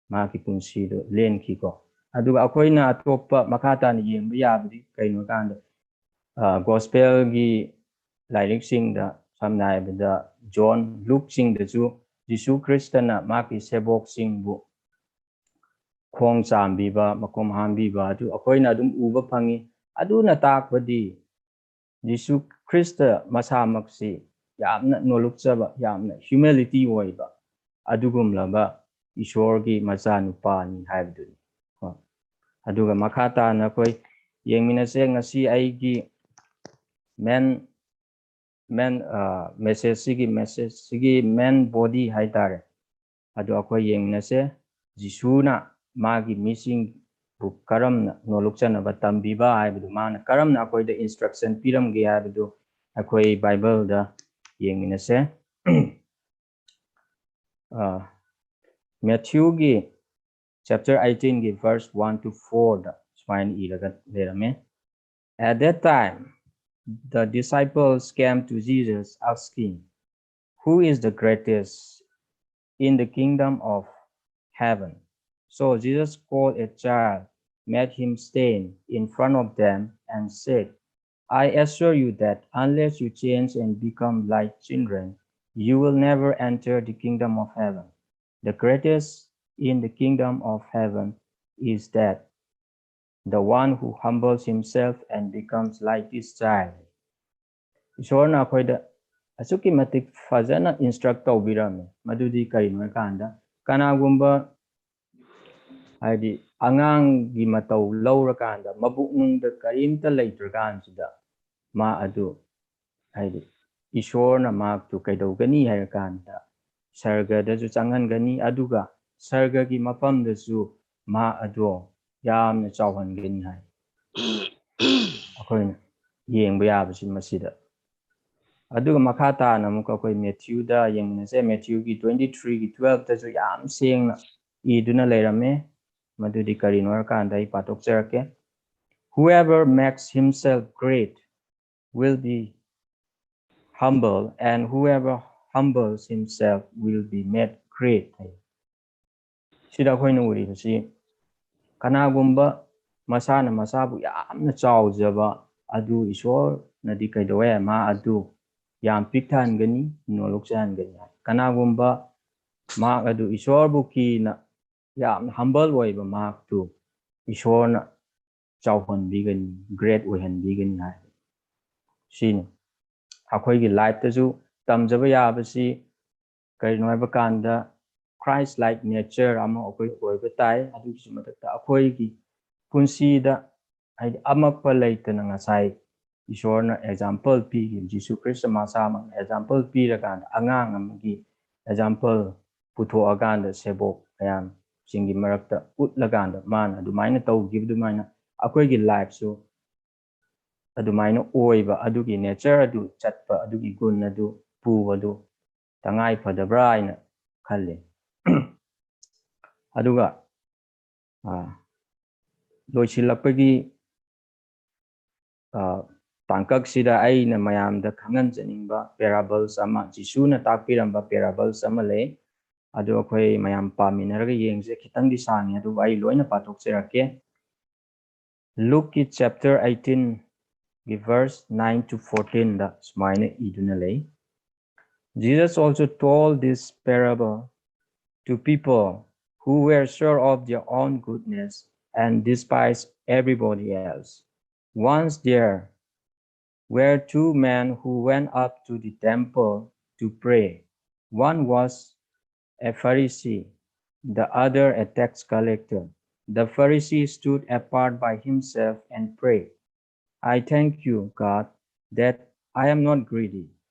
ꯃꯥꯒꯤ ꯄꯨꯟꯁꯤꯗꯨ ꯂꯦꯟꯈꯤꯀꯣ꯫ ꯑꯗꯨꯒ ꯑꯩꯈꯣꯏꯅ ꯑꯇꯣꯞꯄ ꯃꯈꯥ ꯇꯥꯅ ꯌꯦꯡꯕ ꯌꯥꯕꯗꯤ ꯀꯩꯅꯣ ꯍꯥꯏ ꯀꯥꯟꯗ, ꯒꯣꯁꯄꯦꯜꯒꯤ ꯂꯥꯏꯔꯤꯛꯁꯤꯡꯗ, ꯁꯝꯅ ꯍꯥꯏꯔꯕꯗ ꯖꯣꯟ, ꯂꯨꯛꯁꯤꯡꯗꯁꯨ ꯖꯤꯁꯨ ꯈ꯭ꯔꯤꯁꯇꯅ ꯃꯥꯒꯤ ꯁꯦꯕꯣꯛꯁꯤꯡꯕꯨ ꯈꯣꯡ ꯆꯥꯝꯕꯤꯕ, ꯃꯈꯣꯡ ꯍꯥꯝꯕꯤꯕ ꯑꯗꯨ ꯑꯩꯈꯣꯏꯅ ꯑꯗꯨꯝ ꯎꯕ ꯐꯪꯉꯤ꯫ ꯑꯗꯨꯅ ꯇꯥꯛꯄꯗꯤ ꯖꯤꯁꯨ ꯈ꯭ꯔꯤꯁꯇ ꯃꯁꯥꯃꯛꯁꯤ ꯌꯥꯝꯅ ꯅꯣꯂꯨꯛꯆꯕ, ꯌꯥꯝꯅ humility ꯑꯣꯏꯕ ꯑꯗꯨꯒꯨꯝꯂꯕ ꯏꯁꯣꯔꯒꯤ ꯃꯆꯥꯅꯨꯄꯥꯅꯤ ꯍꯥꯏꯕꯗꯨꯅꯤ꯫ ꯀꯣ꯫ ꯑꯗꯨꯒ ꯃꯈꯥ ꯇꯥꯅ ꯑꯩꯈꯣꯏ ꯌꯦꯡꯃꯤꯟꯅꯁꯦ꯫ ꯉꯁꯤ ꯑꯩꯒꯤ main main message ꯁꯤꯒꯤ message ꯁꯤꯒꯤ main body ꯍꯥꯏꯇꯥꯔꯦ꯫ ꯑꯗꯨ ꯑꯩꯈꯣꯏ ꯌꯦꯡꯃꯤꯟꯅꯁꯦ꯫ ꯖꯤꯁꯨꯅ ꯃꯥꯒꯤ ꯃꯤꯁꯤꯡꯕꯨ ꯀꯔꯝꯅ ꯅꯣꯂꯨꯛꯆꯅꯕ ꯇꯝꯕꯤꯕ ꯍꯥꯏꯕꯗꯨ, ꯃꯥꯅ ꯀꯔꯝꯅ ꯑꯩꯈꯣꯏꯗ instruction ꯄꯤꯔꯝꯒꯦ ꯍꯥꯏꯕꯗꯨ ꯑꯩꯈꯣꯏ ꯕꯥꯏꯕꯜꯗ ꯌꯦꯡꯃꯤꯟꯅꯁꯦ꯫ ꯑ, ꯃꯦꯊ꯭ꯌꯨꯒꯤ chapter eighteen ꯒꯤ verse one to four ꯗ ꯁꯨꯃꯥꯏꯅ ꯏꯔꯒ ꯂꯩꯔꯝꯃꯦ꯫ At that time, the disciples came to Jesus asking, "Who is the greatest in the kingdom of heaven?" So Jesus called a child, made him stand in front of them, and said, "I assure you that unless you change and become like children, you will never enter the kingdom of heaven. The greatest in the kingdom of heaven is that the one who humbles himself and becomes like this child." ꯏꯁꯣꯔꯅ ꯑꯩꯈꯣꯏꯗ ꯑꯁꯨꯛꯀꯤ ꯃꯇꯤꯛ ꯐꯖꯅ instruct ꯇꯧꯕꯤꯔꯝꯃꯤ꯫ ꯃꯗꯨꯗꯤ ꯀꯔꯤꯅꯣ ꯍꯥꯏꯀꯥꯟꯗ, ꯀꯅꯥꯒꯨꯝꯕ, ꯍꯥꯏꯗꯤ, ꯑꯉꯥꯡꯒꯤ ꯃꯇꯧ ꯂꯧꯔꯀꯥꯟꯗ, ꯃꯕꯨꯛꯅꯨꯡꯗ ꯀꯔꯤꯝꯇ ꯂꯩꯇ꯭ꯔꯀꯥꯟꯁꯤꯗ, ꯃꯥ ꯑꯗꯨ ꯍꯥꯏꯗꯤ ꯏꯁꯣꯔꯅ ꯃꯍꯥꯛꯇꯨ ꯀꯩꯗꯧꯒꯅꯤ ꯍꯥꯏꯔꯀꯥꯟꯗ ꯁꯔꯒꯗꯁꯨ ꯆꯪꯍꯟꯒꯅꯤ, ꯑꯗꯨꯒ ꯁꯔꯒꯒꯤ ꯃꯐꯝꯗꯁꯨ ꯃꯍꯥꯛ ꯑꯗꯣ ꯌꯥꯝꯅ ꯆꯥꯎꯍꯟꯒꯅꯤ ꯍꯥꯏ꯫ ꯑꯩꯈꯣꯏꯅ ꯌꯦꯡꯕ ꯌꯥꯕꯁꯤ ꯃꯁꯤꯗ꯫ ꯑꯗꯨꯒ ꯃꯈꯥ ꯇꯥꯅ ꯑꯃꯨꯛꯀ ꯑꯩꯈꯣꯏ ꯃꯦꯊ꯭ꯌꯨꯗ ꯌꯦꯡꯃꯤꯟꯅꯁꯦ꯫ ꯃꯦꯊ꯭ꯌꯨꯒꯤ ꯇ꯭ꯋꯦꯟꯇꯤ ꯊ꯭ꯔꯤꯒꯤ ꯇꯨꯋꯦꯜꯐꯇꯁꯨ ꯌꯥꯝ ꯁꯦꯡꯅ ꯏꯗꯨꯅ ꯂꯩꯔꯝꯃꯦ꯫ ꯃꯗꯨꯗꯤ ꯀꯔꯤꯅꯣ ꯍꯥꯏꯔꯀꯥꯟꯗ ꯑꯩ ꯄꯥꯊꯣꯛꯆꯔꯛꯀꯦ꯫ Whoever makes himself great will be humble, and whoever humbles himself will be made great ꯍꯥꯏ꯫ ꯁꯤꯗ ꯑꯩꯈꯣꯏꯅ ꯎꯔꯤꯕꯁꯤ ꯀꯅꯥꯒꯨꯝꯕ ꯃꯁꯥꯅ ꯃꯁꯥꯕꯨ ꯌꯥꯝꯅ ꯆꯥꯎꯖꯕ ꯑꯗꯨ ꯏꯁꯣꯔꯅꯗꯤ ꯀꯩꯗꯧꯋꯦ? ꯃꯥ ꯑꯗꯨ ꯌꯥꯝ ꯄꯤꯛꯊꯍꯟꯒꯅꯤ, ꯅꯣꯂꯨꯛꯆꯍꯟꯒꯅꯤ ꯍꯥꯏ꯫ ꯀꯅꯥꯒꯨꯝꯕ ꯃꯍꯥꯛ ꯑꯗꯨ ꯏꯁꯣꯔꯕꯨ ꯀꯤꯅ ꯌꯥꯝꯅ ꯍꯝꯕꯜ ꯑꯣꯏꯕ ꯃꯍꯥꯛꯇꯨ ꯏꯁꯣꯔꯅ ꯆꯥꯎꯍꯟꯕꯤꯒꯅꯤ, ꯒ꯭ꯔꯦꯠ ꯑꯣꯏꯍꯟꯕꯤꯒꯅꯤ ꯍꯥꯏ꯫ ꯁꯤꯅꯤ ꯑꯩꯈꯣꯏꯒꯤ ꯂꯥꯏꯐꯇꯁꯨ ꯇꯝꯖꯕ ꯌꯥꯕꯁꯤ ꯀꯔꯤꯅꯣ ꯍꯥꯏꯕ ꯀꯥꯟꯗ Christ like nature ꯑꯃ ꯑꯩꯈꯣꯏ ꯑꯣꯏꯕ ꯇꯥꯏ꯫ ꯑꯗꯨꯒꯤꯁꯨ ꯃꯊꯛꯇ ꯑꯩꯈꯣꯏꯒꯤ ꯄꯨꯟꯁꯤꯗ ꯍꯥꯏꯗꯤ ꯑꯃꯛꯄ ꯂꯩꯇꯅ ꯉꯁꯥꯏ ꯏꯁꯣꯔꯅ ꯑꯦꯛꯖꯥꯝꯄꯜ ꯄꯤꯈꯤꯕ, ꯖꯤꯁꯨ ꯈ꯭ꯔꯤꯁꯇ ꯃꯁꯥꯃꯛꯅ ꯑꯦꯛꯖꯥꯝꯄꯜ ꯄꯤꯔꯀꯥꯟꯗ ꯑꯉꯥꯡ ꯑꯃꯒꯤ ꯑꯦꯛꯖꯥꯝꯄꯜ ꯄꯨꯊꯣꯛꯑꯀꯥꯟꯗ ꯁꯦꯕꯣꯛ ꯃꯌꯥꯝꯁꯤꯡꯒꯤ ꯃꯔꯛꯇ ꯎꯠꯂꯀꯥꯟꯗ ꯃꯥꯅ ꯑꯗꯨꯃꯥꯏꯅ ꯇꯧꯈꯤꯕ ꯑꯗꯨꯃꯥꯏꯅ ꯑꯩꯈꯣꯏꯒꯤ ꯂꯥꯏꯐꯁꯨ ꯑꯗꯨꯃꯥꯏꯅ ꯑꯣꯏꯕ ꯑꯗꯨꯒꯤ ꯅꯦꯆꯔ ꯑꯗꯨ ꯆꯠꯄ ꯑꯗꯨꯒꯤ ꯒꯨꯟ ꯑꯗꯨ ꯄꯨꯕꯗꯨ ꯇꯉꯥꯏ ꯐꯗꯕ꯭ꯔꯥ ꯍꯥꯏꯅ ꯈꯜꯂꯤ꯫ ꯑꯗꯨꯒ ꯑꯥ, ꯂꯣꯏꯁꯤꯜꯂꯛꯄꯒꯤ ꯑꯥ, ꯇꯥꯡꯀꯛꯁꯤꯗ ꯑꯩꯅ ꯃꯌꯥꯝꯗ ꯈꯪꯍꯟꯖꯅꯤꯡꯕ ꯄꯦꯔꯥꯕꯜꯁ ꯑꯃ, ꯖꯤꯁꯨꯅ ꯇꯥꯛꯄꯤꯔꯝꯕ ꯄꯦꯔꯥꯕꯜꯁ ꯑꯃ ꯂꯩ꯫ ꯑꯗꯨ ꯑꯩꯈꯣꯏ ꯃꯌꯥꯝ ꯄꯥꯃꯤꯟꯅꯔꯒ ꯌꯦꯡꯁꯦ꯫ ꯈꯤꯇꯪꯗꯤ ꯁꯥꯡꯉꯤ, ꯑꯗꯨꯕꯨ ꯑꯩ ꯂꯣꯏꯅ ꯄꯥꯊꯣꯛꯆꯔꯛꯀꯦ꯫ ꯂꯨꯛꯀꯤ ꯆꯦꯞꯇꯔ ꯑꯩꯠꯇꯤꯟꯒꯤ ꯚꯔꯁ ꯅꯥꯏꯟ ꯇꯨ ꯐꯣꯔꯇꯤꯟꯗ ꯁꯨꯃꯥꯏꯅ ꯏꯗꯨꯅ ꯂꯩ꯫ Jesus also told this parable to people who were sure of their own goodness and despised everybody else. Once there were two men who went up to the temple to pray. One was a Pharisee, the other a tax collector. The Pharisee stood apart by himself and prayed, I thank you, God, that I am not greedy,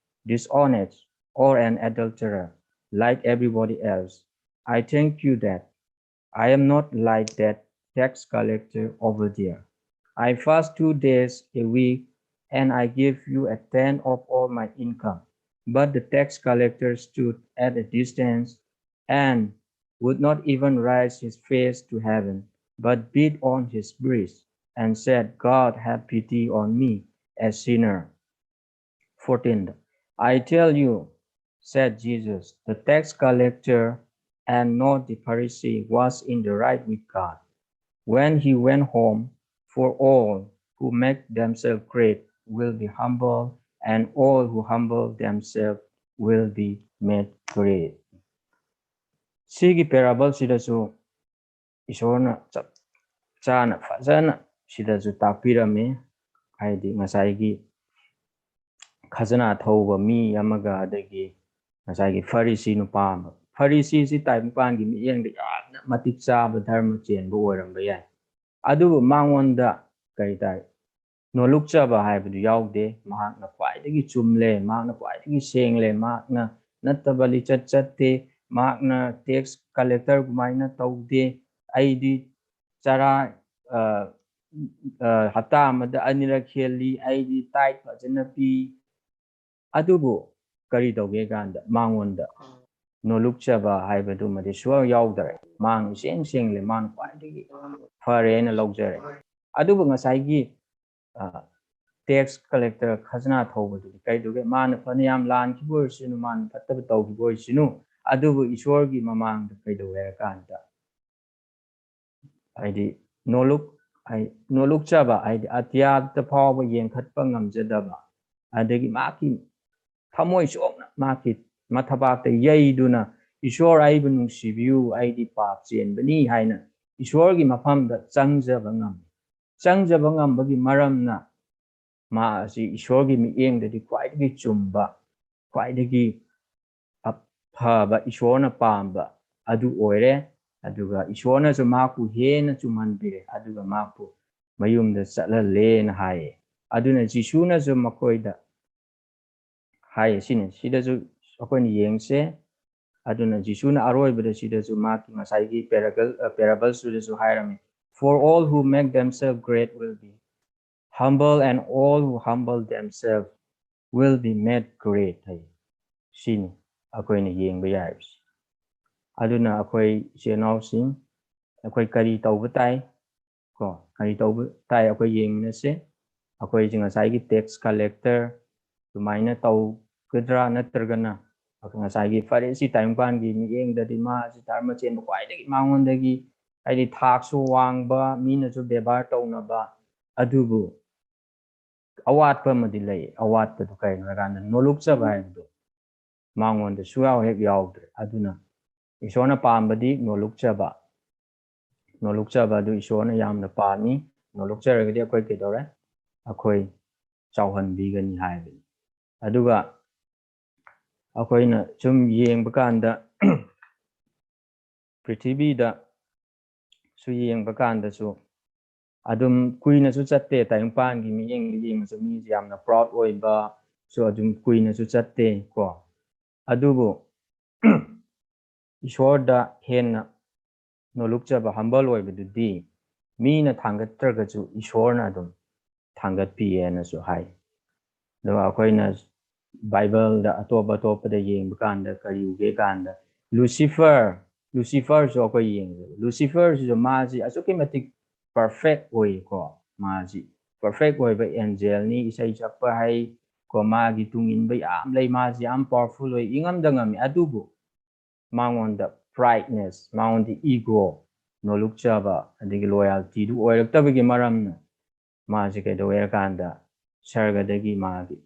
dishonest, or an adulterer like everybody else. I thank you that I am not like that tax collector over there. I fast two days a week and I give you a tenth of all my income. But the tax collector stood at a distance and would not even raise his face to heaven, but beat on his breast and said, God, have pity on me, a sinner. fourteen. I tell you, said Jesus, the tax collector and not the Pharisee was in the right with God when he went home. For all who make themselves great will be humble, and all who humble themselves will be made great. ꯁꯤꯒꯤ ꯄꯦꯔꯥꯕꯜꯁꯤꯗꯁꯨ ꯏꯁꯣꯔꯅ ꯆꯞ ꯆꯥꯅ ꯐꯖꯅ ꯁꯤꯗꯁꯨ ꯇꯥꯛꯄꯤꯔꯝꯃꯤ꯫ ꯍꯥꯏꯗꯤ ꯉꯁꯥꯏꯒꯤ ꯈꯖꯅꯥ ꯊꯧꯕ ꯃꯤ ꯑꯃꯒ ꯑꯗꯒꯤ ꯉꯁꯥꯏꯒꯤ ꯐꯔꯤꯁꯤ ꯅꯨꯄꯥ ꯑꯃ, ꯐꯔꯤꯁꯤꯁꯤ ꯇꯥꯏꯕꯪꯄꯥꯟꯒꯤ ꯃꯤꯠꯌꯦꯡꯗ ꯌꯥꯝꯅ ꯃꯇꯤꯛ ꯆꯥꯕ ꯙꯔꯃ ꯆꯦꯟꯕ ꯑꯣꯏꯔꯝꯕ ꯌꯥꯏ꯫ ꯑꯗꯨꯕꯨ ꯃꯉꯣꯟꯗ ꯀꯔꯤ ꯇꯥꯏ, ꯅꯣꯂꯨꯛꯆꯕ ꯍꯥꯏꯕꯗꯨ ꯌꯥꯎꯗꯦ꯫ ꯃꯍꯥꯛꯅ ꯈ꯭ꯋꯥꯏꯗꯒꯤ ꯆꯨꯝꯂꯦ, ꯃꯍꯥꯛꯅ ꯈ꯭ꯋꯥꯏꯗꯒꯤ ꯁꯦꯡꯂꯦ, ꯃꯍꯥꯛꯅ ꯅꯠꯇꯕ ꯂꯤꯆꯠ ꯆꯠꯇꯦ, ꯃꯍꯥꯛꯅ ꯇꯦꯛꯁ ꯀꯂꯦꯛꯇꯔ ꯀꯃꯥꯏꯅ ꯇꯧꯗꯦ, ꯑꯩꯗꯤ ꯆꯔꯥ ꯍꯞꯇꯥ ꯑꯃꯗ ꯑꯅꯤꯔꯛ ꯍꯦꯜꯂꯤ, ꯑꯩꯗꯤ ꯇꯥꯏꯠ ꯐꯖꯅ ꯄꯤ꯫ ꯑꯗꯨꯕꯨ ꯀꯔꯤ ꯇꯧꯒꯦ ꯀꯥꯟꯗ ꯃꯉꯣꯟꯗ ꯅꯣꯂꯨꯛꯆꯕ ꯍꯥꯏꯕꯗꯨꯃꯗꯤ ꯁꯨꯡꯌꯥꯎ ꯌꯥꯎꯗꯔꯦ꯫ ꯃꯥꯡ ꯏꯁꯦꯡ ꯁꯦꯡꯂꯦ, ꯃꯥꯅ ꯈ꯭ꯋꯥꯏꯗꯒꯤ ꯐꯔꯦ ꯍꯥꯏꯅ ꯂꯧꯖꯔꯦ꯫ ꯑꯗꯨꯕꯨ ꯉꯁꯥꯏꯒꯤ ꯇꯦꯛꯁ ꯀꯂꯦꯛꯇꯔ, ꯈꯖꯅꯥ ꯊꯧꯕꯗꯨꯗꯤ ꯀꯩꯗꯧꯒꯦ? ꯃꯥꯅ ꯐꯅꯌꯥꯝ ꯂꯥꯟꯈꯤꯕ ꯑꯣꯏꯔꯁꯅꯨ, ꯃꯥꯅ ꯐꯠꯇꯕ ꯇꯧꯈꯤꯕ ꯑꯣꯏꯔꯁꯅꯨ, ꯑꯗꯨꯕꯨ ꯏꯁꯣꯔꯒꯤ ꯃꯃꯥꯡꯗ ꯀꯩꯗꯧꯋꯦ ꯍꯥꯏꯔꯀꯥꯟꯗ ꯍꯥꯏꯗꯤ ꯅꯣꯂꯨꯛ ꯅꯣꯂꯨꯛꯆꯕ, ꯍꯥꯏꯗꯤ ꯑꯇꯤꯌꯥꯗ ꯐꯥꯎꯕ ꯌꯦꯡꯈꯠꯄ ꯉꯝꯖꯗꯕ, ꯑꯗꯒꯤ ꯃꯍꯥꯛꯀꯤ ꯊꯃꯣꯏ ꯁꯣꯛꯅ ꯃꯍꯥꯛꯀꯤ ꯃꯊꯕꯥꯛꯇ ꯌꯩꯗꯨꯅ, ꯏꯁꯣꯔ, ꯑꯩꯕꯨ ꯅꯨꯡꯁꯤꯕꯤꯌꯨ, ꯑꯩꯗꯤ ꯄꯥꯞ ꯆꯦꯟꯕꯅꯤ ꯍꯥꯏꯅ ꯏꯁꯣꯔꯒꯤ ꯃꯐꯝꯗ ꯆꯪꯖꯕ ꯉꯝꯃꯤ꯫ ꯆꯪꯖꯕ ꯉꯝꯕꯒꯤ ꯃꯔꯝꯅ ꯃꯥ ꯑꯁꯤ ꯏꯁꯣꯔꯒꯤ ꯃꯤꯠꯌꯦꯡꯗꯗꯤ ꯈ꯭ꯋꯥꯏꯗꯒꯤ ꯆꯨꯝꯕ, ꯈ꯭ꯋꯥꯏꯗꯒꯤ ꯑꯐꯕ, ꯏꯁꯣꯔꯅ ꯄꯥꯝꯕ ꯑꯗꯨ ꯑꯣꯏꯔꯦ꯫ ꯑꯗꯨꯒ ꯏꯁꯣꯔꯅꯁꯨ ꯃꯍꯥꯛꯄꯨ ꯍꯦꯟꯅ ꯆꯨꯝꯍꯟꯕꯤꯔꯦ, ꯑꯗꯨꯒ ꯃꯍꯥꯛꯄꯨ ꯃꯌꯨꯝꯗ ꯆꯠꯍꯜꯂꯦꯅ ꯍꯥꯏꯌꯦ꯫ ꯑꯗꯨꯅ ꯖꯤꯁꯨꯅꯁꯨ ꯃꯈꯣꯏꯗ ꯍꯥꯏꯌꯦ꯫ ꯁꯤꯅꯤ, ꯁꯤꯗꯁꯨ ꯑꯩꯈꯣꯏꯅ ꯌꯦꯡꯁꯦ꯫ ꯑꯗꯨꯅ ꯖꯤꯁꯨꯅ ꯑꯔꯣꯏꯕꯗ ꯁꯤꯗꯁꯨ ꯃꯍꯥꯛꯀꯤ ꯉꯁꯥꯏꯒꯤ parables, parablesꯇꯨꯗꯁꯨ ꯍꯥꯏꯔꯝꯃꯤ, "For all who make themselves great will be humble, and all who humble themselves will be made great" ꯍꯥꯏ꯫ ꯁꯤꯅꯤ ꯑꯩꯈꯣꯏꯅ ꯌꯦꯡꯕ ꯌꯥꯏꯕꯁꯤ꯫ ꯑꯗꯨꯅ ꯑꯩꯈꯣꯏ ꯏꯆꯤꯜ ꯏꯅꯥꯎꯁꯤꯡ, ꯑꯩꯈꯣꯏ ꯀꯔꯤ ꯇꯧꯕ ꯇꯥꯏ? ꯀꯣ, ꯀꯔꯤ ꯇꯧꯕ ꯇꯥꯏ ꯑꯩꯈꯣꯏ ꯌꯦꯡꯃꯤꯟꯅꯁꯦ꯫ ꯑꯩꯈꯣꯏꯁꯦ ꯉꯁꯥꯏꯒꯤ tax collector ꯑꯗꯨꯃꯥꯏꯅ ꯇꯧꯒꯗ꯭ꯔꯥ, ꯅꯠꯇ꯭ꯔꯒꯅ ꯉꯁꯥꯏꯒꯤ ꯐꯔꯤꯁꯤ ꯇꯥꯏꯕꯪꯄꯥꯟꯒꯤ ꯃꯤꯠꯌꯦꯡꯗꯗꯤ ꯃꯥꯁꯤ ꯙꯔꯃ ꯆꯦꯟꯕ ꯈ꯭ꯋꯥꯏꯗꯒꯤ ꯃꯉꯣꯟꯗꯒꯤ ꯍꯥꯏꯗꯤ ꯊꯥꯛꯁꯨ ꯋꯥꯡꯕ, ꯃꯤꯅꯁꯨ ꯕꯦꯕꯥꯔ ꯇꯧꯅꯕ, ꯑꯗꯨꯕꯨ ꯑꯋꯥꯠꯄ ꯑꯃꯗꯤ ꯂꯩ꯫ ꯑꯋꯥꯠꯄꯗꯨ ꯀꯔꯤꯅꯣ ꯍꯥꯏꯀꯥꯟꯗ ꯅꯣꯂꯨꯛꯆꯕ ꯍꯥꯏꯕꯗꯣ ꯃꯉꯣꯟꯗ ꯁꯨꯌꯥꯎ ꯍꯦꯛ ꯌꯥꯎꯗ꯭ꯔꯦ꯫ ꯑꯗꯨꯅ ꯏꯁꯣꯔꯅ ꯄꯥꯝꯕꯗꯤ ꯅꯣꯂꯨꯛꯆꯕ, ꯅꯣꯂꯨꯛꯆꯕ ꯑꯗꯨ ꯏꯁꯣꯔꯅ ꯌꯥꯝꯅ ꯄꯥꯝꯃꯤ꯫ ꯅꯣꯂꯨꯛꯆꯔꯒꯗꯤ ꯑꯩꯈꯣꯏ ꯀꯩꯗꯧꯔꯦ? ꯑꯩꯈꯣꯏ ꯆꯥꯎꯍꯟꯕꯤꯒꯅꯤ ꯍꯥꯏꯕꯅꯤ꯫ ꯑꯗꯨꯒ ꯑꯩꯈꯣꯏꯅ ꯁꯨꯝ ꯌꯦꯡꯕ ꯀꯥꯟꯗ ꯄ꯭ꯔꯤꯊꯤꯕꯤꯗ ꯁꯨ ꯌꯦꯡꯕ ꯀꯥꯟꯗꯁꯨ ꯑꯗꯨꯝ ꯀꯨꯏꯅꯁꯨ ꯆꯠꯇꯦ꯫ ꯇꯥꯏꯕꯪꯄꯥꯟꯒꯤ ꯃꯤꯠꯌꯦꯡꯗ ꯌꯦꯡꯉꯁꯨ ꯃꯤꯁꯦ ꯌꯥꯝꯅ proud ꯑꯣꯏꯕꯁꯨ ꯑꯗꯨꯝ ꯀꯨꯏꯅꯁꯨ ꯆꯠꯇꯦ ꯀꯣ꯫ ꯑꯗꯨꯕꯨ ꯏꯁꯣꯔꯗ ꯍꯦꯟꯅ ꯅꯣꯂꯨꯛꯆꯕ, humble ꯑꯣꯏꯕꯗꯨꯗꯤ ꯃꯤꯅ ꯊꯥꯡꯒꯠꯇ꯭ꯔꯒꯁꯨ ꯏꯁꯣꯔꯅ ꯑꯗꯨꯝ ꯊꯥꯡꯒꯠꯄꯤꯌꯦꯅꯁꯨ ꯍꯥꯏ꯫ ꯑꯗꯨꯒ ꯑꯩꯈꯣꯏꯅ ꯕꯥꯏꯕꯜꯗ ꯑꯇꯣꯞ ꯑꯇꯣꯞꯄꯗ ꯌꯦꯡꯕ ꯀꯥꯟꯗ ꯀꯔꯤ ꯎꯒꯦ ꯀꯥꯟꯗ ꯂꯨꯁꯤꯐꯔ, ꯂꯨꯁꯤꯐꯔꯁꯨ ꯑꯩꯈꯣꯏ ꯌꯦꯡꯉꯦ꯫ ꯂꯨꯁꯤꯐꯔꯁꯤꯁꯨ ꯃꯥꯁꯤ ꯑꯁꯨꯛꯀꯤ ꯃꯇꯤꯛ perfect ꯑꯣꯏꯀꯣ꯫ ꯃꯥꯁꯤ perfect ꯑꯣꯏꯕ angelꯅꯤ, ꯏꯁꯩ ꯁꯛꯄ ꯍꯩ ꯀꯣ, ꯃꯥꯒꯤ ꯇꯨꯡ ꯏꯟꯕ ꯌꯥꯝ ꯂꯩ, ꯃꯥꯁꯤ ꯌꯥꯝ powerful ꯑꯣꯏ, ꯏꯉꯝꯗ ꯉꯝꯃꯤ꯫ ꯑꯗꯨꯕꯨ ꯃꯉꯣꯟꯗ prideness, ꯃꯉꯣꯟꯗ ego, ꯅꯣꯂꯨꯛꯆꯕ, ꯑꯗꯒꯤ loyaltyꯗꯨ ꯑꯣꯏꯔꯛꯇꯕꯒꯤ ꯃꯔꯝꯅ ꯃꯥꯁꯤ ꯀꯩꯗꯧꯋꯦ ꯍꯥꯏꯔꯀꯥꯟꯗ ꯁꯔꯒꯗꯒꯤ ꯃꯥꯒꯤ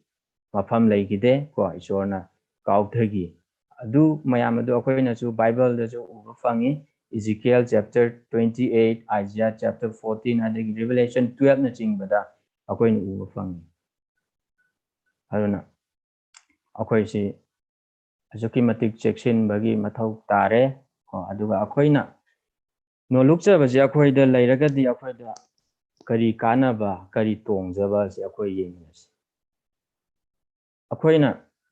ꯃꯐꯝ ꯂꯩꯈꯤꯗꯦ ꯀꯣ, ꯏꯁꯣꯔꯅ ꯀꯥꯎꯊꯈꯤ꯫ ꯑꯗꯨ ꯃꯌꯥꯝ ꯑꯗꯨ ꯑꯩꯈꯣꯏꯅꯁꯨ ꯕꯥꯏꯕꯜꯗꯁꯨ ꯎꯕ ꯐꯪꯉꯤ꯫ Ezekiel chapter twenty eight, Isaiah chapter fourteen, ꯑꯗꯒꯤ Revelation twelveꯅꯆꯤꯡꯕꯗ ꯑꯩꯈꯣꯏꯅ ꯎꯕ ꯐꯪꯉꯤ꯫ ꯑꯗꯨꯅ ꯑꯩꯈꯣꯏꯁꯤ ꯑꯁꯨꯛꯀꯤ ꯃꯇꯤꯛ ꯆꯦꯛꯁꯤꯟꯕꯒꯤ ꯃꯊꯧ ꯇꯥꯔꯦ꯫ ꯀꯣ, ꯑꯗꯨꯒ ꯑꯩꯈꯣꯏꯅ ꯅꯣꯂꯨꯛꯆꯕꯁꯦ ꯑꯩꯈꯣꯏꯗ ꯂꯩꯔꯒꯗꯤ ꯑꯩꯈꯣꯏꯗ ꯀꯔꯤ ꯀꯥꯟꯅꯕ, ꯀꯔꯤ ꯇꯣꯡꯖꯕ ꯑꯁꯤ ꯑꯩꯈꯣꯏ ꯌꯦꯡꯃꯤꯟꯅꯁꯤ꯫ ꯑꯩꯈꯣꯏꯅ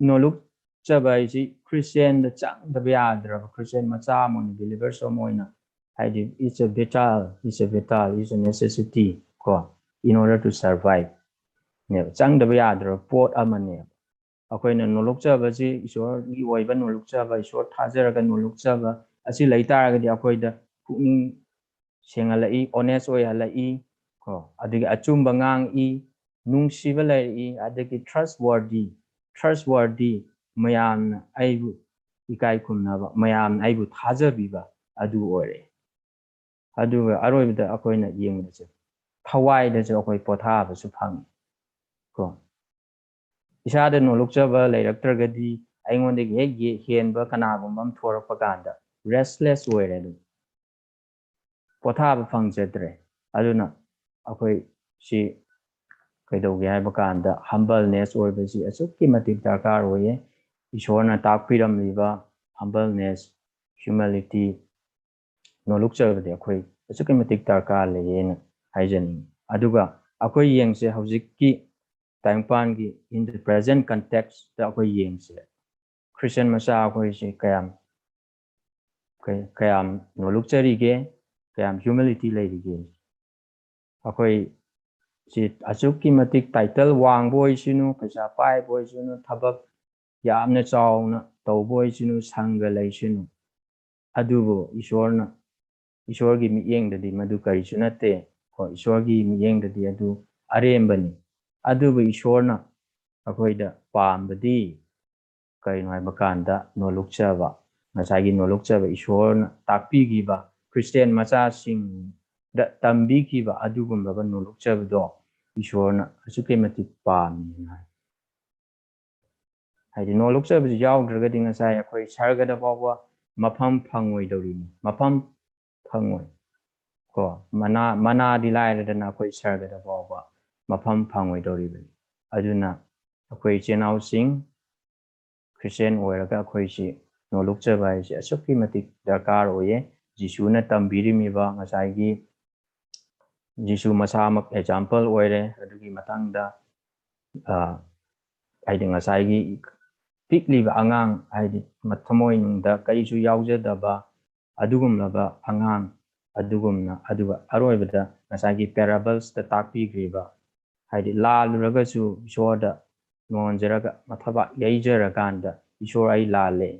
ꯅꯣꯂꯨꯛꯆꯕ ꯍꯥꯏꯁꯤ ꯈ꯭ꯔꯤꯁꯇꯤꯌꯥꯟꯗ ꯆꯪꯗꯕ ꯌꯥꯗ꯭ꯔꯕ, ꯈ꯭ꯔꯤꯁꯇꯤꯌꯥꯟ ꯃꯆꯥ ꯑꯃ ꯑꯣꯏꯅ, ꯕꯤꯂꯤꯚꯔꯁ ꯑꯃ ꯑꯣꯏꯅ, ꯍꯥꯏꯗꯤ, it's a vital, it's a vital, it's a necessity ꯀꯣ, in order to survive ꯅꯦꯕ, ꯆꯪꯗꯕ ꯌꯥꯗ꯭ꯔꯕ ꯄꯣꯠ ꯑꯃꯅꯦꯕ꯫ ꯑꯩꯈꯣꯏꯅ ꯅꯣꯂꯨꯛꯆꯕꯁꯤ, ꯏꯁꯣꯔꯒꯤ ꯑꯣꯏꯕ ꯅꯣꯂꯨꯛꯆꯕ, ꯏꯁꯣꯔ ꯊꯥꯖꯔꯒ ꯅꯣꯂꯨꯛꯆꯕ ꯑꯁꯤ ꯂꯩ ꯇꯥꯔꯒꯗꯤ ꯑꯩꯈꯣꯏꯗ ꯄꯨꯛꯅꯤꯡ ꯁꯦꯡꯍꯜꯂꯛꯏ, ꯑꯣꯅꯦꯁ ꯑꯣꯏꯍꯜꯂꯛꯏ ꯀꯣ, ꯑꯗꯒꯤ ꯑꯆꯨꯝꯕ ꯉꯥꯡꯏ, ꯅꯨꯡꯁꯤꯕ ꯂꯩꯔꯛꯏ, ꯑꯗꯒꯤ trustworthy, trustworthy, ꯃꯌꯥꯝꯅ ꯑꯩꯕꯨ ꯏꯀꯥꯏ ꯈꯨꯝꯅꯕ, ꯃꯌꯥꯝꯅ ꯑꯩꯕꯨ ꯊꯥꯖꯕꯤꯕ ꯑꯗꯨ ꯑꯣꯏꯔꯛꯏ꯫ ꯑꯗꯨꯒ ꯑꯔꯣꯏꯕꯗ ꯑꯩꯈꯣꯏꯅ ꯌꯦꯡꯕꯗꯁꯨ ꯊꯋꯥꯏꯗꯁꯨ ꯑꯩꯈꯣꯏ ꯄꯣꯊꯥꯕꯁꯨ ꯐꯪꯉꯤ ꯀꯣ꯫ ꯏꯁꯥꯗ ꯅꯣꯂꯨꯛꯆꯕ ꯂꯩꯔꯛꯇ꯭ꯔꯒꯗꯤ ꯑꯩꯉꯣꯟꯗꯒꯤ ꯍꯦꯛ ꯌꯦ-, ꯍꯦꯟꯕ ꯀꯅꯥꯒꯨꯝꯕ ꯑꯃ ꯊꯣꯔꯛꯄ ꯀꯥꯟꯗ restless ꯑꯣꯏꯔꯦ, ꯑꯗꯨꯝ ꯄꯣꯊꯥꯕ ꯐꯪꯖꯗ꯭ꯔꯦ꯫ ꯑꯗꯨꯅ ꯑꯩꯈꯣꯏ ꯁꯤ ꯀꯩꯗꯧꯒꯦ ꯍꯥꯏꯕ ꯀꯥꯟꯗ humbleness ꯑꯣꯏꯕꯁꯤ ꯑꯁꯨꯛꯀꯤ ꯃꯇꯤꯛ ꯗꯔꯀꯥꯔ ꯑꯣꯏꯌꯦ꯫ ꯏꯁꯣꯔꯅ ꯇꯥꯛꯄꯤꯔꯝꯂꯤꯕ humbleness, humility, ꯅꯣꯂꯨꯛꯆꯕꯗꯤ ꯑꯩꯈꯣꯏ ꯑꯁꯨꯛꯀꯤ ꯃꯇꯤꯛ ꯗꯔꯀꯥꯔ ꯂꯩꯌꯦꯅ ꯍꯥꯏꯖꯅꯤꯡꯉꯤ꯫ ꯑꯗꯨꯒ ꯑꯩꯈꯣꯏ ꯌꯦꯡꯁꯦ, ꯍꯧꯖꯤꯛꯀꯤ ꯇꯥꯏꯕꯪꯄꯥꯟꯒꯤ, in the present context ꯇ ꯑꯩꯈꯣꯏ ꯌꯦꯡꯁꯦ, ꯈ꯭ꯔꯤꯁꯇꯤꯌꯥꯟ ꯃꯆꯥ ꯑꯩꯈꯣꯏꯁꯦ ꯀꯌꯥꯝ, ꯀꯩ-, ꯀꯌꯥꯝ ꯅꯣꯂꯨꯛꯆꯔꯤꯒꯦ, ꯀꯌꯥꯝ humility ꯂꯩꯔꯤꯒꯦ? ꯑꯩꯈꯣꯏ ꯁꯤ ꯑꯁꯨꯛꯀꯤ ꯃꯇꯤꯛ title ꯋꯥꯡꯕ ꯑꯣꯏꯁꯅꯨ, ꯄꯩꯁꯥ ꯄꯥꯏꯕ ꯑꯣꯏꯁꯅꯨ, ꯊꯕꯛ ꯌꯥꯝꯅ ꯆꯥꯎꯅ ꯇꯧꯕ ꯑꯣꯏꯁꯅꯨ, ꯁꯪꯒ ꯂꯩꯁꯅꯨ, ꯑꯗꯨꯕꯨ ꯏꯁꯣꯔꯅ, ꯏꯁꯣꯔꯒꯤ ꯃꯤꯠꯌꯦꯡꯗꯗꯤ ꯃꯗꯨ ꯀꯔꯤꯁꯨ ꯅꯠꯇꯦ꯫ ꯍꯣꯏ, ꯏꯁꯣꯔꯒꯤ ꯃꯤꯠꯌꯦꯡꯗꯗꯤ ꯑꯗꯨ ꯑꯔꯦꯝꯕꯅꯤ꯫ ꯑꯗꯨꯕꯨ ꯏꯁꯣꯔꯅ ꯑꯩꯈꯣꯏꯗ ꯄꯥꯝꯕꯗꯤ ꯀꯔꯤꯅꯣ ꯍꯥꯏꯕ ꯀꯥꯟꯗ ꯅꯣꯂꯨꯛꯆꯕ, ꯉꯁꯥꯏꯒꯤ ꯅꯣꯂꯨꯛꯆꯕ, ꯏꯁꯣꯔꯅ ꯇꯥꯛꯄꯤꯈꯤꯕ, ꯈ꯭ꯔꯤꯁꯇꯤꯌꯥꯟ ꯃꯆꯥꯁꯤꯡꯗ ꯇꯝꯕꯤꯈꯤꯕ ꯑꯗꯨꯒꯨꯝꯂꯕ ꯅꯣꯂꯨꯛꯆꯕꯗꯣ ꯏꯁꯣꯔꯅ ꯑꯁꯨꯛꯀꯤ ꯃꯇꯤꯛ ꯄꯥꯝꯃꯤ ꯍꯥꯏ꯫ ꯍꯥꯏꯗꯤ ꯅꯣꯂꯨꯛꯆꯕꯁꯤ ꯌꯥꯎꯗ꯭ꯔꯒꯗꯤ ꯉꯁꯥꯏ ꯑꯩꯈꯣꯏ ꯁꯔꯒꯗ ꯐꯥꯎꯕ ꯃꯐꯝ ꯐꯪꯉꯣꯏꯗꯧꯔꯤꯅꯤ, ꯃꯐꯝ ꯐꯪꯉꯣꯏ ꯀꯣ꯫ ꯃꯅꯥ, ꯃꯅꯥꯗꯤ ꯂꯥꯏꯔꯗꯅ ꯑꯩꯈꯣꯏ ꯁꯔꯒꯗ ꯐꯥꯎꯕ ꯃꯐꯝ ꯐꯪꯉꯣꯏꯗꯧꯔꯤꯕꯅꯤ꯫ ꯑꯗꯨꯅ ꯑꯩꯈꯣꯏ ꯏꯆꯤꯟ ꯏꯅꯥꯎꯁꯤꯡ, ꯈ꯭ꯔꯤꯁꯇꯤꯌꯥꯟ ꯑꯣꯏꯔꯒ ꯑꯩꯈꯣꯏꯁꯤ ꯅꯣꯂꯨꯛꯆꯕ ꯍꯥꯏꯁꯤ ꯑꯁꯨꯛꯀꯤ ꯃꯇꯤꯛ ꯗꯔꯀꯥꯔ ꯑꯣꯏꯌꯦ꯫ ꯖꯤꯁꯨꯅ ꯇꯝꯕꯤꯔꯝꯃꯤꯕ ꯉꯁꯥꯏꯒꯤ ꯖꯤꯁꯨ ꯃꯁꯥꯃꯛ example ꯑꯣꯏꯔꯦ꯫ ꯑꯗꯨꯒꯤ ꯃꯊꯪꯗ, ꯑ, ꯍꯥꯏꯗꯤ ꯉꯁꯥꯏꯒꯤ ꯄꯤꯛꯂꯤꯕ ꯑꯉꯥꯡ, ꯍꯥꯏꯗꯤ ꯃ-, ꯊꯃꯣꯏꯅꯨꯡꯗ ꯀꯔꯤꯁꯨ ꯌꯥꯎꯖꯗꯕ ꯑꯗꯨꯒꯨꯝꯂꯕ ꯑꯉꯥꯡ ꯑꯗꯨꯒꯨꯝꯅ, ꯑꯗꯨꯒ ꯑꯔꯣꯏꯕꯗ ꯉꯁꯥꯏꯒꯤ parables ꯇ ꯇꯥꯛꯄꯤꯈ꯭ꯔꯤꯕ, ꯍꯥꯏꯗꯤ ꯂꯥꯜꯂꯨꯔꯒꯁꯨ ꯏꯁꯣꯔꯗ ꯅꯣꯟꯖꯔꯒ ꯃꯊꯕꯥꯛ ꯌꯩꯖꯔꯀꯥꯟꯗ, "ꯏꯁꯣꯔ, ꯑꯩ ꯂꯥꯜꯂꯦ,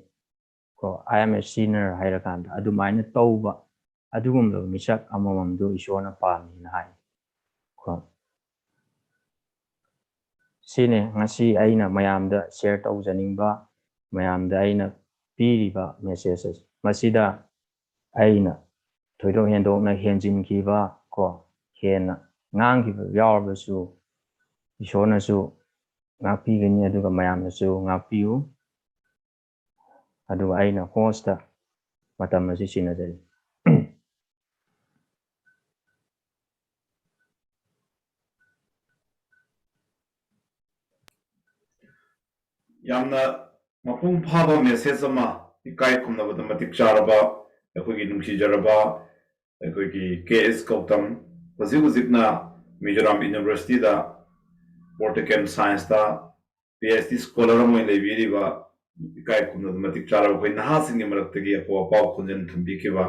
ꯀꯣ, I am a sinner" ꯍꯥꯏꯔꯀꯥꯟꯗ ꯑꯗꯨꯃꯥꯏꯅ ꯇꯧꯕ ꯑꯗꯨꯒꯨꯝꯂꯕ ꯃꯤꯁꯛ ꯑꯃꯃꯝꯗꯨ ꯏꯁꯣꯔꯅ ꯄꯥꯝꯃꯤꯅ ꯍꯥꯏ꯫ ꯀꯣ, ꯁꯤꯅꯤ ꯉꯁꯤ ꯑꯩꯅ ꯃꯌꯥꯝꯗ share ꯇꯧꯖꯅꯤꯡꯕ, ꯃꯌꯥꯝꯗ ꯑꯩꯅ ꯄꯤꯔꯤꯕ message ꯑꯁꯤ꯫ ꯃꯁꯤꯗ ꯑꯩꯅ ꯊꯣꯏꯗꯣꯛ ꯍꯦꯟꯗꯣꯛꯅ ꯍꯦꯟꯖꯤꯟꯈꯤꯕ, ꯀꯣ, ꯍꯦꯟꯅ ꯉꯥꯡꯈꯤꯕ ꯌꯥꯎꯔꯕꯁꯨ ꯏꯁꯣꯔꯅꯁꯨ ꯉꯥꯛꯄꯤꯒꯅꯤ, ꯑꯗꯨꯒ ꯃꯌꯥꯝꯅꯁꯨ ꯉꯥꯛꯄꯤꯌꯨ꯫ ꯑꯗꯨꯒ ꯑꯩꯅ host ꯇ ꯃꯇꯝ ꯑꯁꯤ ꯁꯤꯟꯅꯖꯔꯤ꯫ ꯌꯥꯝꯅ ꯃꯄꯨꯡ ꯐꯥꯕ message ꯑꯃ, ꯏꯀꯥꯏ ꯈꯨꯝꯅꯕꯗ ꯃꯇꯤꯛ ꯆꯥꯔꯕ ꯑꯩꯈꯣꯏꯒꯤ ꯅꯨꯡꯁꯤꯖꯔꯕ ꯑꯩꯈꯣꯏꯒꯤ ꯀꯦ ꯑꯦꯁ ꯒꯧꯇꯝ, ꯍꯧꯖꯤꯛ ꯍꯧꯖꯤꯛꯅ ꯃꯤꯖꯣꯔꯥꯝ University ꯗ Political Science ꯇ ꯄꯤ ꯑꯩꯆ ꯗꯤ scholar ꯑꯃ ꯑꯣꯏꯅ ꯂꯩꯕꯤꯔꯤꯕ, ꯏꯀꯥꯏ ꯈꯨꯝꯅꯕꯗ ꯃꯇꯤꯛ ꯆꯥꯔꯕ ꯑꯩꯈꯣꯏ ꯅꯍꯥꯁꯤꯡꯒꯤ ꯃꯔꯛꯇꯒꯤ ꯑꯄꯣ ꯑꯄꯥꯎ ꯈꯣꯟꯖꯦꯜ ꯊꯝꯕꯤꯈꯤꯕ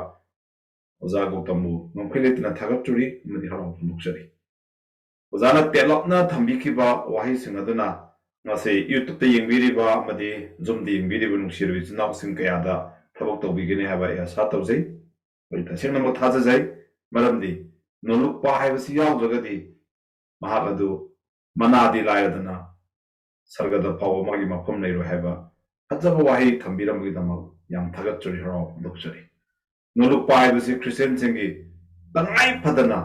ꯑꯣꯖꯥ ꯒꯧꯇꯝꯕꯨ ꯉꯝꯈꯩ ꯂꯩꯇꯅ ꯊꯥꯒꯠꯆꯔꯤ ꯑꯃꯗꯤ ꯍꯔꯥꯎꯕ ꯐꯣꯡꯗꯣꯛꯆꯔꯤ꯫ ꯑꯣꯖꯥꯅ ꯇꯦꯜꯂꯞꯅ ꯊꯝꯕꯤꯈꯤꯕ ꯋꯥꯍꯩꯁꯤꯡ ꯑꯗꯨꯅ ꯉꯁꯤ YouTube ꯇ ꯌꯦꯡꯕꯤꯔꯤꯕ ꯑꯃꯗꯤ Zoom ꯗ ꯌꯦꯡꯕꯤꯔꯤꯕ ꯅꯨꯡꯁꯤꯔꯕ ꯏꯆꯤꯟ ꯏꯅꯥꯎꯁꯤꯡ ꯀꯌꯥꯗ ꯊꯕꯛ ꯇꯧꯕꯤꯒꯅꯤ ꯍꯥꯏꯕ ꯑꯩ ꯑꯥꯁꯥ ꯇꯧꯖꯩ꯫ ꯑꯩ ꯇꯁꯦꯡꯅꯃꯛ ꯊꯥꯖꯖꯩ, ꯃꯔꯝꯗꯤ ꯅꯣꯂꯨꯛꯄ ꯍꯥꯏꯕꯁꯤ ꯌꯥꯎꯗ꯭ꯔꯒꯗꯤ ꯃꯍꯥꯛ ꯑꯗꯨ ꯃꯅꯥꯗꯤ ꯂꯥꯏꯔꯗꯅ ꯁꯔꯒꯗ ꯐꯥꯎꯕ ꯃꯥꯒꯤ ꯃꯐꯝ ꯂꯩꯔꯣꯏ ꯍꯥꯏꯕ ꯐꯖꯕ ꯋꯥꯍꯩ ꯊꯝꯕꯤꯔꯝꯕꯒꯤꯗꯃꯛ ꯌꯥꯝ ꯊꯥꯒꯠꯆꯔꯤ, ꯍꯔꯥꯎ ꯐꯣꯡꯗꯣꯛꯆꯔꯤ꯫ ꯅꯣꯂꯨꯛꯄ ꯍꯥꯏꯕꯁꯤ ꯈ꯭ꯔꯤꯁꯇꯤꯌꯥꯟꯁꯤꯡꯒꯤ ꯇꯉꯥꯏ ꯐꯗꯅ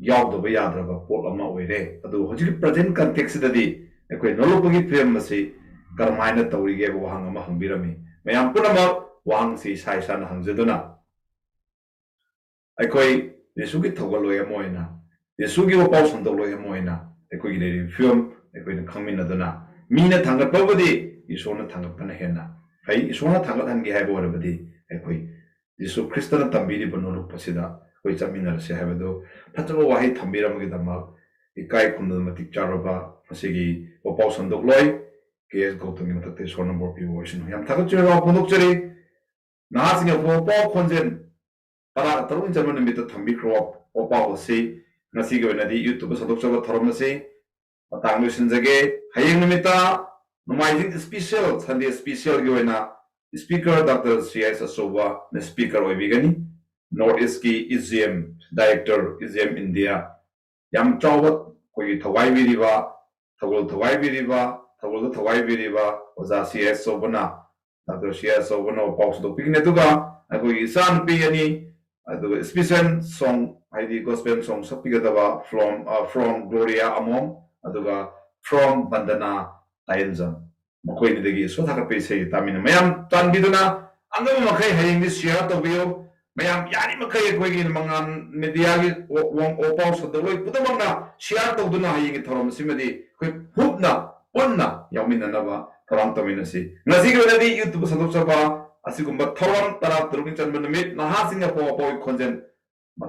ꯌꯥꯎꯗꯕ ꯌꯥꯗ꯭ꯔꯕ ꯄꯣꯠ ꯑꯃ ꯑꯣꯏꯔꯦ꯫ ꯑꯗꯨ ꯍꯧꯖꯤꯛꯀꯤ present context ꯁꯤꯗꯗꯤ ꯑꯩꯈꯣꯏ ꯅꯣꯂꯨꯛꯄꯒꯤ ꯐꯤꯕꯝ ꯑꯁꯤ ꯀꯔꯝꯍꯥꯏꯅ ꯇꯧꯔꯤꯒꯦ ꯍꯥꯏꯕ ꯋꯥꯍꯪ ꯑꯃ ꯍꯪꯕꯤꯔꯝꯃꯤ꯫ ꯃꯌꯥꯝ ꯄꯨꯝꯅꯃꯛ ꯋꯥꯍꯪꯁꯤ ꯏꯁꯥ ꯏꯁꯥꯅ ꯍꯪꯖꯗꯨꯅ ꯑꯩꯈꯣꯏ ꯖꯤꯁꯨꯒꯤ ꯊꯧꯒꯜꯂꯣꯏ ꯑꯃ ꯑꯣꯏꯅ, ꯖꯤꯁꯨꯒꯤ ꯋꯥꯄꯥꯎ ꯁꯟꯗꯣꯛꯂꯣꯏ ꯑꯃ ꯑꯣꯏꯅ ꯑꯩꯈꯣꯏꯒꯤ ꯂꯩꯔꯤꯕ ꯐꯤꯕꯝ ꯑꯩꯈꯣꯏꯅ ꯈꯪꯃꯤꯟꯅꯗꯨꯅ, ꯃꯤꯅ ꯊꯥꯡꯒꯠꯄꯕꯨꯗꯤ ꯏꯁꯣꯔꯅ ꯊꯥꯡꯒꯠꯄꯅ ꯍꯦꯟꯅ ꯐꯩ꯫ ꯏꯁꯣꯔꯅ ꯊꯥꯡꯒꯠꯍꯟꯒꯦ ꯍꯥꯏꯕ ꯑꯣꯏꯔꯕꯗꯤ ꯑꯩꯈꯣꯏ ꯖꯤꯁꯨ ꯈ꯭ꯔꯤꯁꯇꯅ ꯇꯝꯕꯤꯔꯤꯕ ꯅꯣꯂꯨꯛꯄ ꯑꯁꯤꯗ ꯑꯩꯈꯣꯏ ꯆꯠꯃꯤꯟꯅꯔꯁꯤ ꯍꯥꯏꯕꯗꯨ ꯐꯖꯕ ꯋꯥꯍꯩ ꯊꯝꯕꯤꯔꯝꯕꯒꯤꯗꯃꯛ ꯏꯀꯥꯏ ꯈꯨꯝꯅꯕ ꯃꯇꯤꯛ ꯆꯥꯔꯕ ꯃꯁꯤꯒꯤ ꯋꯥꯄꯥꯎ ꯁꯟꯗꯣꯛꯂꯣꯏ ꯀꯦ ꯑꯦꯁ ꯒꯧꯇꯝꯒꯤ ꯃꯊꯛꯇ ꯏꯁꯣꯔꯅ ꯕꯣꯔ ꯄꯤꯕ ꯑꯣꯏꯁꯅꯨ꯫ ꯌꯥꯝ ꯊꯥꯒꯠꯆꯔꯤ, ꯋꯥ ꯐꯣꯡꯗꯣꯛꯆꯔꯤ꯫ ꯅꯍꯥꯁꯤꯡꯒꯤ ꯑꯐꯕ ꯄꯥꯎ ꯈꯣꯟꯖꯦꯜ ꯇꯔꯥ ꯇꯔꯨꯛꯅꯤ ꯆꯟꯕ ꯅꯨꯃꯤꯠꯇ ꯊꯝꯕꯤꯈ꯭ꯔꯣ ꯋꯥꯄꯥꯎ ꯑꯁꯤ꯫ ꯉꯁꯤꯒꯤ ꯑꯣꯏꯅꯗꯤ YouTube ꯁꯟꯗꯣꯛꯆꯕ ꯊꯧꯔꯝ ꯑꯁꯤ ꯃꯇꯥꯡ ꯂꯣꯏꯁꯤꯟꯖꯒꯦ꯫ ꯍꯌꯦꯡ ꯅꯨꯃꯤꯠꯇ ꯅꯣꯡꯃꯥꯏꯖꯤꯡ special, Sunday specialꯒꯤ ꯑꯣꯏꯅ speaker doctor C S ꯑꯆꯧꯕꯅ speaker ꯑꯣꯏꯕꯤꯒꯅꯤ꯫ North Eastꯀꯤ E G M director, E G M India, ꯌꯥꯝ ꯆꯥꯎꯕ ꯑꯩꯈꯣꯏꯒꯤ ꯊꯧꯒꯥꯏꯕꯤꯔꯤꯕ, ꯊꯧꯒꯜ ꯊꯧꯒꯥꯏꯕꯤꯔꯤꯕ, ꯊꯧꯒꯜꯗ ꯊꯧꯒꯥꯏꯕꯤꯔꯤꯕ ꯑꯣꯖꯥ C S ꯑꯆꯧꯕꯅ, doctor C S ꯑꯆꯧꯕꯅ ꯄꯥꯎ ꯁꯟꯗꯣꯛꯄꯤꯒꯅꯤ꯫ ꯑꯗꯨꯒ ꯑꯩꯈꯣꯏꯒꯤ ꯏꯆꯥꯅꯨꯄꯤ ꯑꯅꯤ, ꯑꯗꯨꯒ special song, ꯍꯥꯏꯗꯤ gospel song ꯁꯛꯄꯤꯒꯗꯕ from, ꯑ, from Gloria ꯑꯃꯣꯝ, ꯑꯗꯨꯒ from ꯕꯟꯗꯅꯥ ꯇꯥꯌꯦꯟꯖꯝ, ꯃꯈꯣꯏ ꯑꯅꯤꯗꯒꯤ ꯏꯁꯣꯔ ꯊꯥꯒꯠꯄ ꯏꯁꯩ ꯇꯥꯃꯤꯟꯅ꯫ ꯃꯌꯥꯝ ꯆꯥꯟꯕꯤꯗꯨꯅ ꯑꯉꯝꯕ ꯃꯈꯩ ꯍꯌꯦꯡꯗꯤ share ꯇꯧꯕꯤꯌꯨ꯫ ꯃꯌꯥꯝ ꯌꯥꯔꯤꯃꯈꯩ ꯑꯩꯈꯣꯏꯒꯤ ꯃꯉꯥꯜ mediaꯒꯤ ꯋꯥ-, ꯋꯥ-, ꯋꯥꯄꯥꯎ ꯁꯟꯗꯣꯛꯂꯣꯏ ꯄꯨꯝꯅꯃꯛꯅ share ꯇꯧꯗꯨꯅ ꯍꯌꯦꯡꯒꯤ ꯊꯧꯔꯝ ꯑꯁꯤꯃꯗꯤ ꯑꯩꯈꯣꯏ ꯍꯨꯞꯅ ꯄꯨꯟꯅ ꯌꯥꯎꯃꯤꯟꯅꯅꯕ ꯊꯧꯔꯥꯡ ꯇꯧꯃꯤꯟꯅꯁꯤ꯫ ꯉꯁꯤꯒꯤ ꯑꯣꯏꯅꯗꯤ YouTube ꯁꯟꯗꯣꯛꯆꯕ ꯑꯁꯤꯒꯨꯝꯕ ꯊꯧꯔꯝ ꯇꯔꯥ ꯇꯔꯨꯛꯅꯤ ꯆꯟꯕ ꯅꯨꯃꯤꯠ, ꯅꯍꯥꯁꯤꯡꯅ ꯑꯐꯥꯎ ꯑꯐꯥꯎꯒꯤ ꯈꯣꯟꯖꯦꯜ